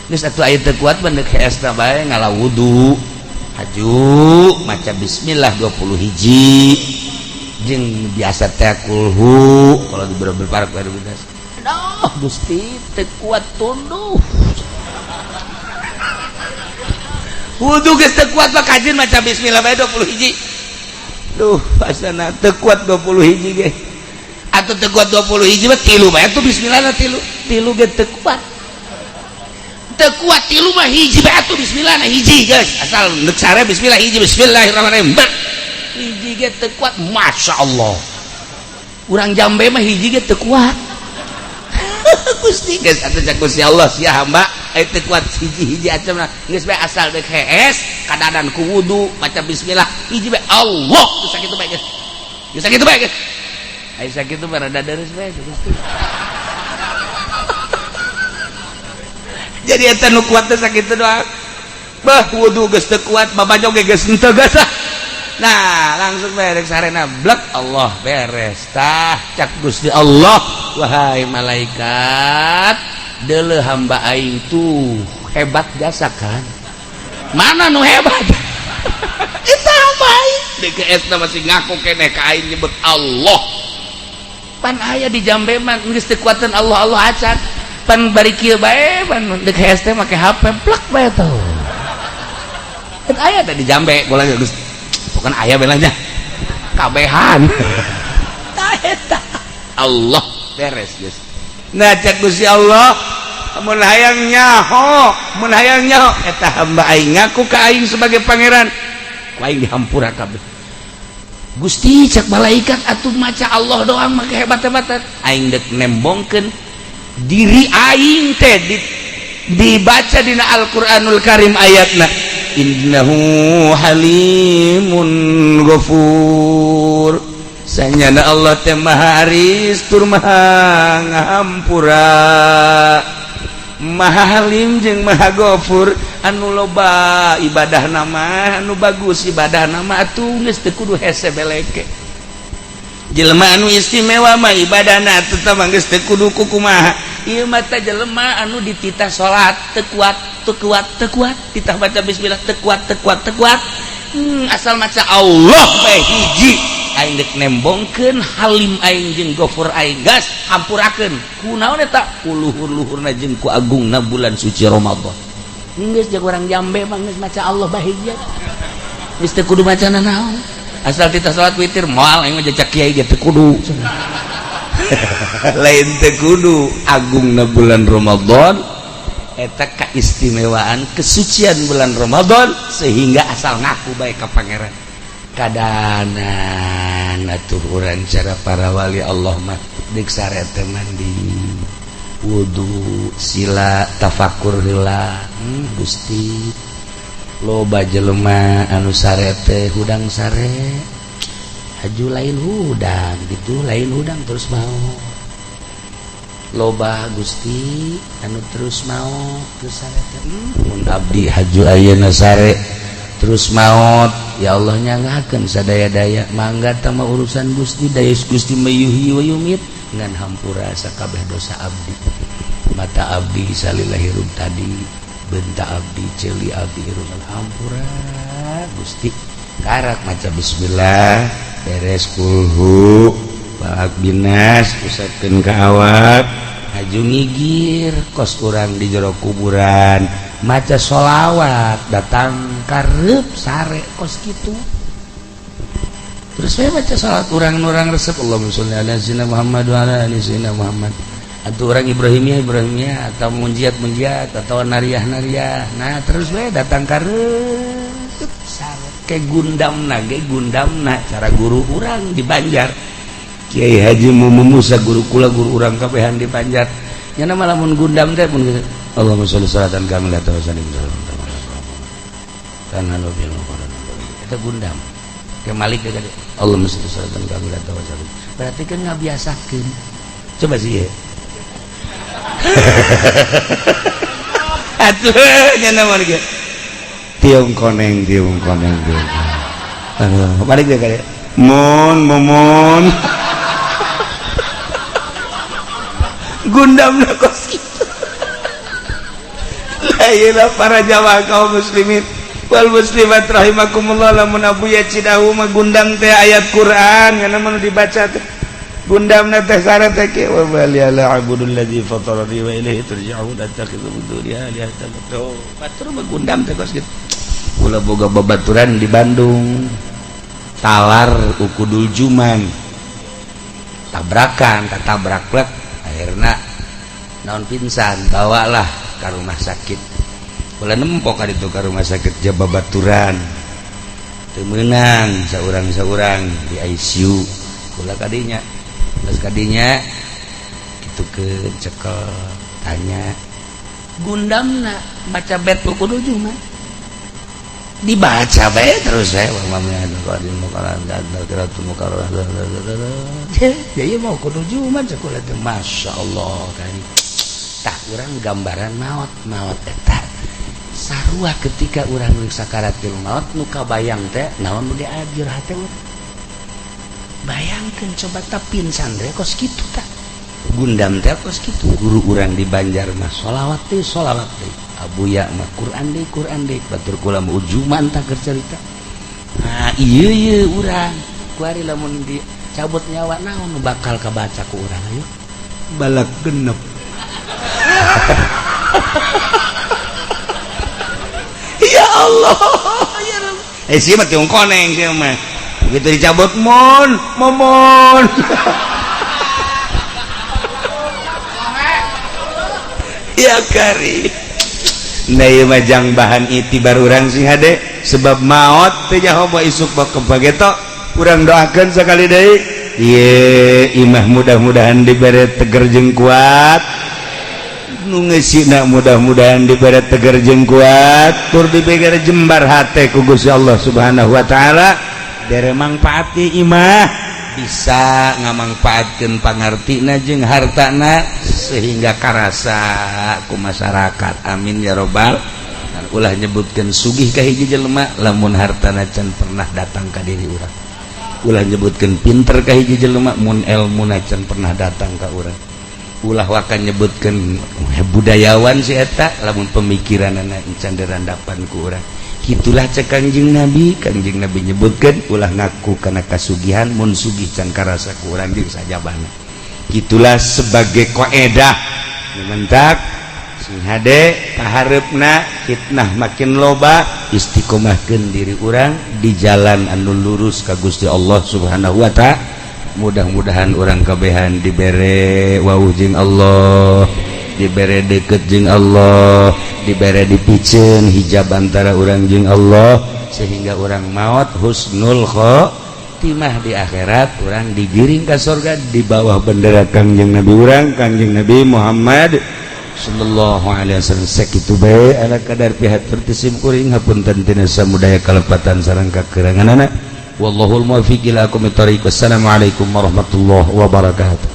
Geus atuh, aya teu kuat mah deuk hees bae, ngala wudu, haju maca bismillah 20 hiji jeung biasa teh kulhu kalau di beberapa park. Aduh Gusti, teu kuat tunduh wudu geus teu kuat mah kajin maca bismillah bae 20 hiji. Duh, asana teu kuat 20 hiji ge. Atau teu kuat 20 hiji mah tilu bae atuh, bismillah tilu. Tilu ge teu kuat, teu kuat tilu mah hiji bae atuh, bismillah na hiji, guys. Asal neuk sare bismillah hiji, bismillahirrahmanirrahim. Hiji ge teu kuat, Masya Allah. Urang Jambe mah hiji ge teu kuat. Gusti, geus atuh, cak Gusti Allah, sia hamba aya teu kuat hiji-hiji acem geus bae, asal deuk hees kadadan ku wudu maca bismillah hiji bae, Allah, geus sakitu bae, geus. Geus sakitu bae, geus. Aya sakitu mah rada deres bae, Gusti. Jadi eta nu kuat teh sakitu doang. Bah, wudu geus teu kuat, babajo ge geus henteu, geus. Nah, langsung beres sarena blek, Allah, beres. Tah, cak Gusti Allah, wahai malaikat, deuleu hamba aing tuh hebat jasa kan. Mana nu hebat? Eta hamba aing. DKS masih ngaku keneh ka aing nyebut Allah. Pan aya di Jambe mah geus teu kuatan Allah Allah acan. Pan bari kieu bae, pan deuk hees teh make HP plek bae tuh. Kan aya teh di Jambe, bola geus bukan ayah belanja kabehan. Allah, beres guys. Nah, cek Gusti Allah, mun hayang nyaho, mun hayang nyaho eta hamba aing ngaku ka aing sebagai pangeran, ku aing dihampura kabeh. Gusti, cek malaikat, atuh maca Allah doang mah hebat-hebatan. Aing dek nembongkeun diri aing teh dibaca dina Al-Qur'anul Karim ayatna innahu halimun ghafur, sanyana Allah teh maha aris tur maha ngahampura, maha halim jeung maha ghafur. Anu loba ibadah nama, anu bagus ibadah nama atuh geus teu kudu hese beleke. Jelema anu istimewa mah ibadahna tetep geus teu kudu kumaha. Ieu mah teh jelema anu dititah salat teu kuat, teu kuat, teu kuat, titah baca bismillah teu kuat, teu kuat, teu kuat. Asal maca Allah bae hiji, aing dek nembongkeun halim aing jeung gofur aing, gas hampurakeun. Kunaon eta? Ku luhur-luhurna jeung ku agungna bulan suci Ramadan. Geus jeung urang Jambe mah geus maca Allah bae hiji, geus teu kudu maca nanaon. Asal titah salat witir moal, aing mah jejak kiai ge teu kudu. Lain teu kudu, agungna bulan Ramadan eta keistimewaan kesucian bulan Ramadan sehingga asal ngaku baik ke pangeran. Kadanan atuh urang cara para wali Allah mah deuk sare teh mandi, wudu, sila tafakur heula. Gusti, loba jelema anu sare teh hudang sare, haju lain hudang gitu, lain hudang terus mau. Loba Gusti anu terus mau terus sare teh. Mun abdi haju ayeuna sare terus maut, ya Allah, nyanggakeun sadaya-daya, mangga tama urusan Gusti, daya Gusti mayuhyi wa yumit, ngan hampura sakabeh dosa abdi, mata abdi salila hirup tadi, benta abdi, ceuli abdi hirup, hampura Gusti. Karak maca bismillah. Beres kulhu, falaq, binnas, usapkeun ka awak, haju ngigir kos urang di jero kuburan, maca sholawat datang karep sare kos kitu. Terus saya baca salat urang-urang resep, Allahumma sholli ala sayyidina Muhammad wa ala ali sayyidina Muhammad, atau orang Ibrahimiyah Ibrahimiyah, atau munjiat munjiat, atau nariah nariah. Nah, terus we datang karep sare ke gundamna ge gundamna cara guru urang di Banjar, Kiai Haji Mumu Musa, guru kula, guru urang kabehan di Banjar. Nya mah lamun gundam teh pun gitu, Allahumma sholli salatan kamilatan wa sallim tanah bil eta gundam ke Malik tadi, Allahumma sholli salatan kamilatan wa sallim. Berarti kan ngabiasakeun. Coba sih ya, atuh nya mah tiung koneng, tiung koneng, tiung. Aduh, balik deh kali mon momon gundam kos kitu. La para jamaah kaum muslimin wal muslimat rahimakumullah, lamun Abuya Cidahu mah gundam teh ayat Quran kana mun dibaca teh gundamna teh syarat teh kieu, wa bali ala abudul ladzi fatarani wa ilaihi turja'un attakhidhu min dunihi alihatan. Batur mah gundam teh kos kitu. Kula boga babaturan di Bandung, talar ukudul juman, tabrakan, tatabrak plek, akhirna naon, pingsan, bawalah ke rumah sakit. Kula nempok ka ditu ka rumah sakit Jababaturan, teu meunang saurang-saurang di ICU. Kula kadinya, geus kadinya kitu ke cekel tanya gundamna maca bet ukudul juman dibaca bae terus saya jadi mau kudu juman sekolah teh. Masya Allah kan tak urang gambaran maut maut eta sarua ketika urang sakaratil maut nu kabayang teh naon nu diajur hate urang. Bayangkeun coba ta pingsan teh kos kitu, tah gundam teh kos kitu. Guru urang di Banjar mah sholawat teh, sholawat teh. Abuya mah Quran deui, Quran deui. Batur kula mah ujuman tak cerita. Nah, iya iya, urang kuari lamun dicabut nyawa naon nu bakal kabaca ku urang? Ayo balak genep. Ya Allah ya Rabb. Eh, sih mah tiung koneng sih mah begitu dicabut mon momon. Ya kari. Nah, ieu mah jang bahan itibar urang sing hade sebab maot teh nyaho isuk bak kebageto. Urang doakeun sakali deui ieu imah mudah-mudahan dibere teger jeung kuat, nu ngeusina mudah-mudahan dibere teger jeung kuat, tur dibere jembar hate ku Gusti Allah Subhanahu wa taala, bere mangfaat imah bisa ngamangfaatkeun pangartina jeung hartana sehingga karasa ku masyarakat. Amin ya robbal. Ulah nyebutkeun sugih ka hiji jelema lamun hartana can pernah datang ka diri urang. Ulah nyebutkeun pinter ka hiji jelema mun elmuna can pernah datang ka urang. Ulah waka nyebutkeun budayawan si eta lamun pemikiranana can dirandapan ku urang. Itulah cek Kangjeng Nabi. Kangjeng Nabi nyebutkan ulah ngaku karena kasugihan mun sugih can karasa ku urang jeung sajabana. Itulah sebagai koedah mentak sing hade kahareupna fitnah makin loba, istiqomahkeun diri urang di jalan anu lurus ka Gusti Allah Subhanahu wa taala. Mudah-mudahan urang kabehan dibere wawuh jeung Allah, dibere deket jeung Allah, dibere dipiceun hijab antara urang jeung Allah sehingga urang maut husnul khotimah, di akhirat urang digiring ka surga di bawah bendera Kangjeng Nabi urang, Kangjeng Nabi Muhammad sallallahu alaihi wasallam. Sakitu bae ala kadar pihatur ti sim kuring, hapunten tina samudaya kalepatan sareng kakuranganana. Wallahul muwaffiq ila aqwamit thoriq. Wassalamualaikum warahmatullahi wabarakatuh.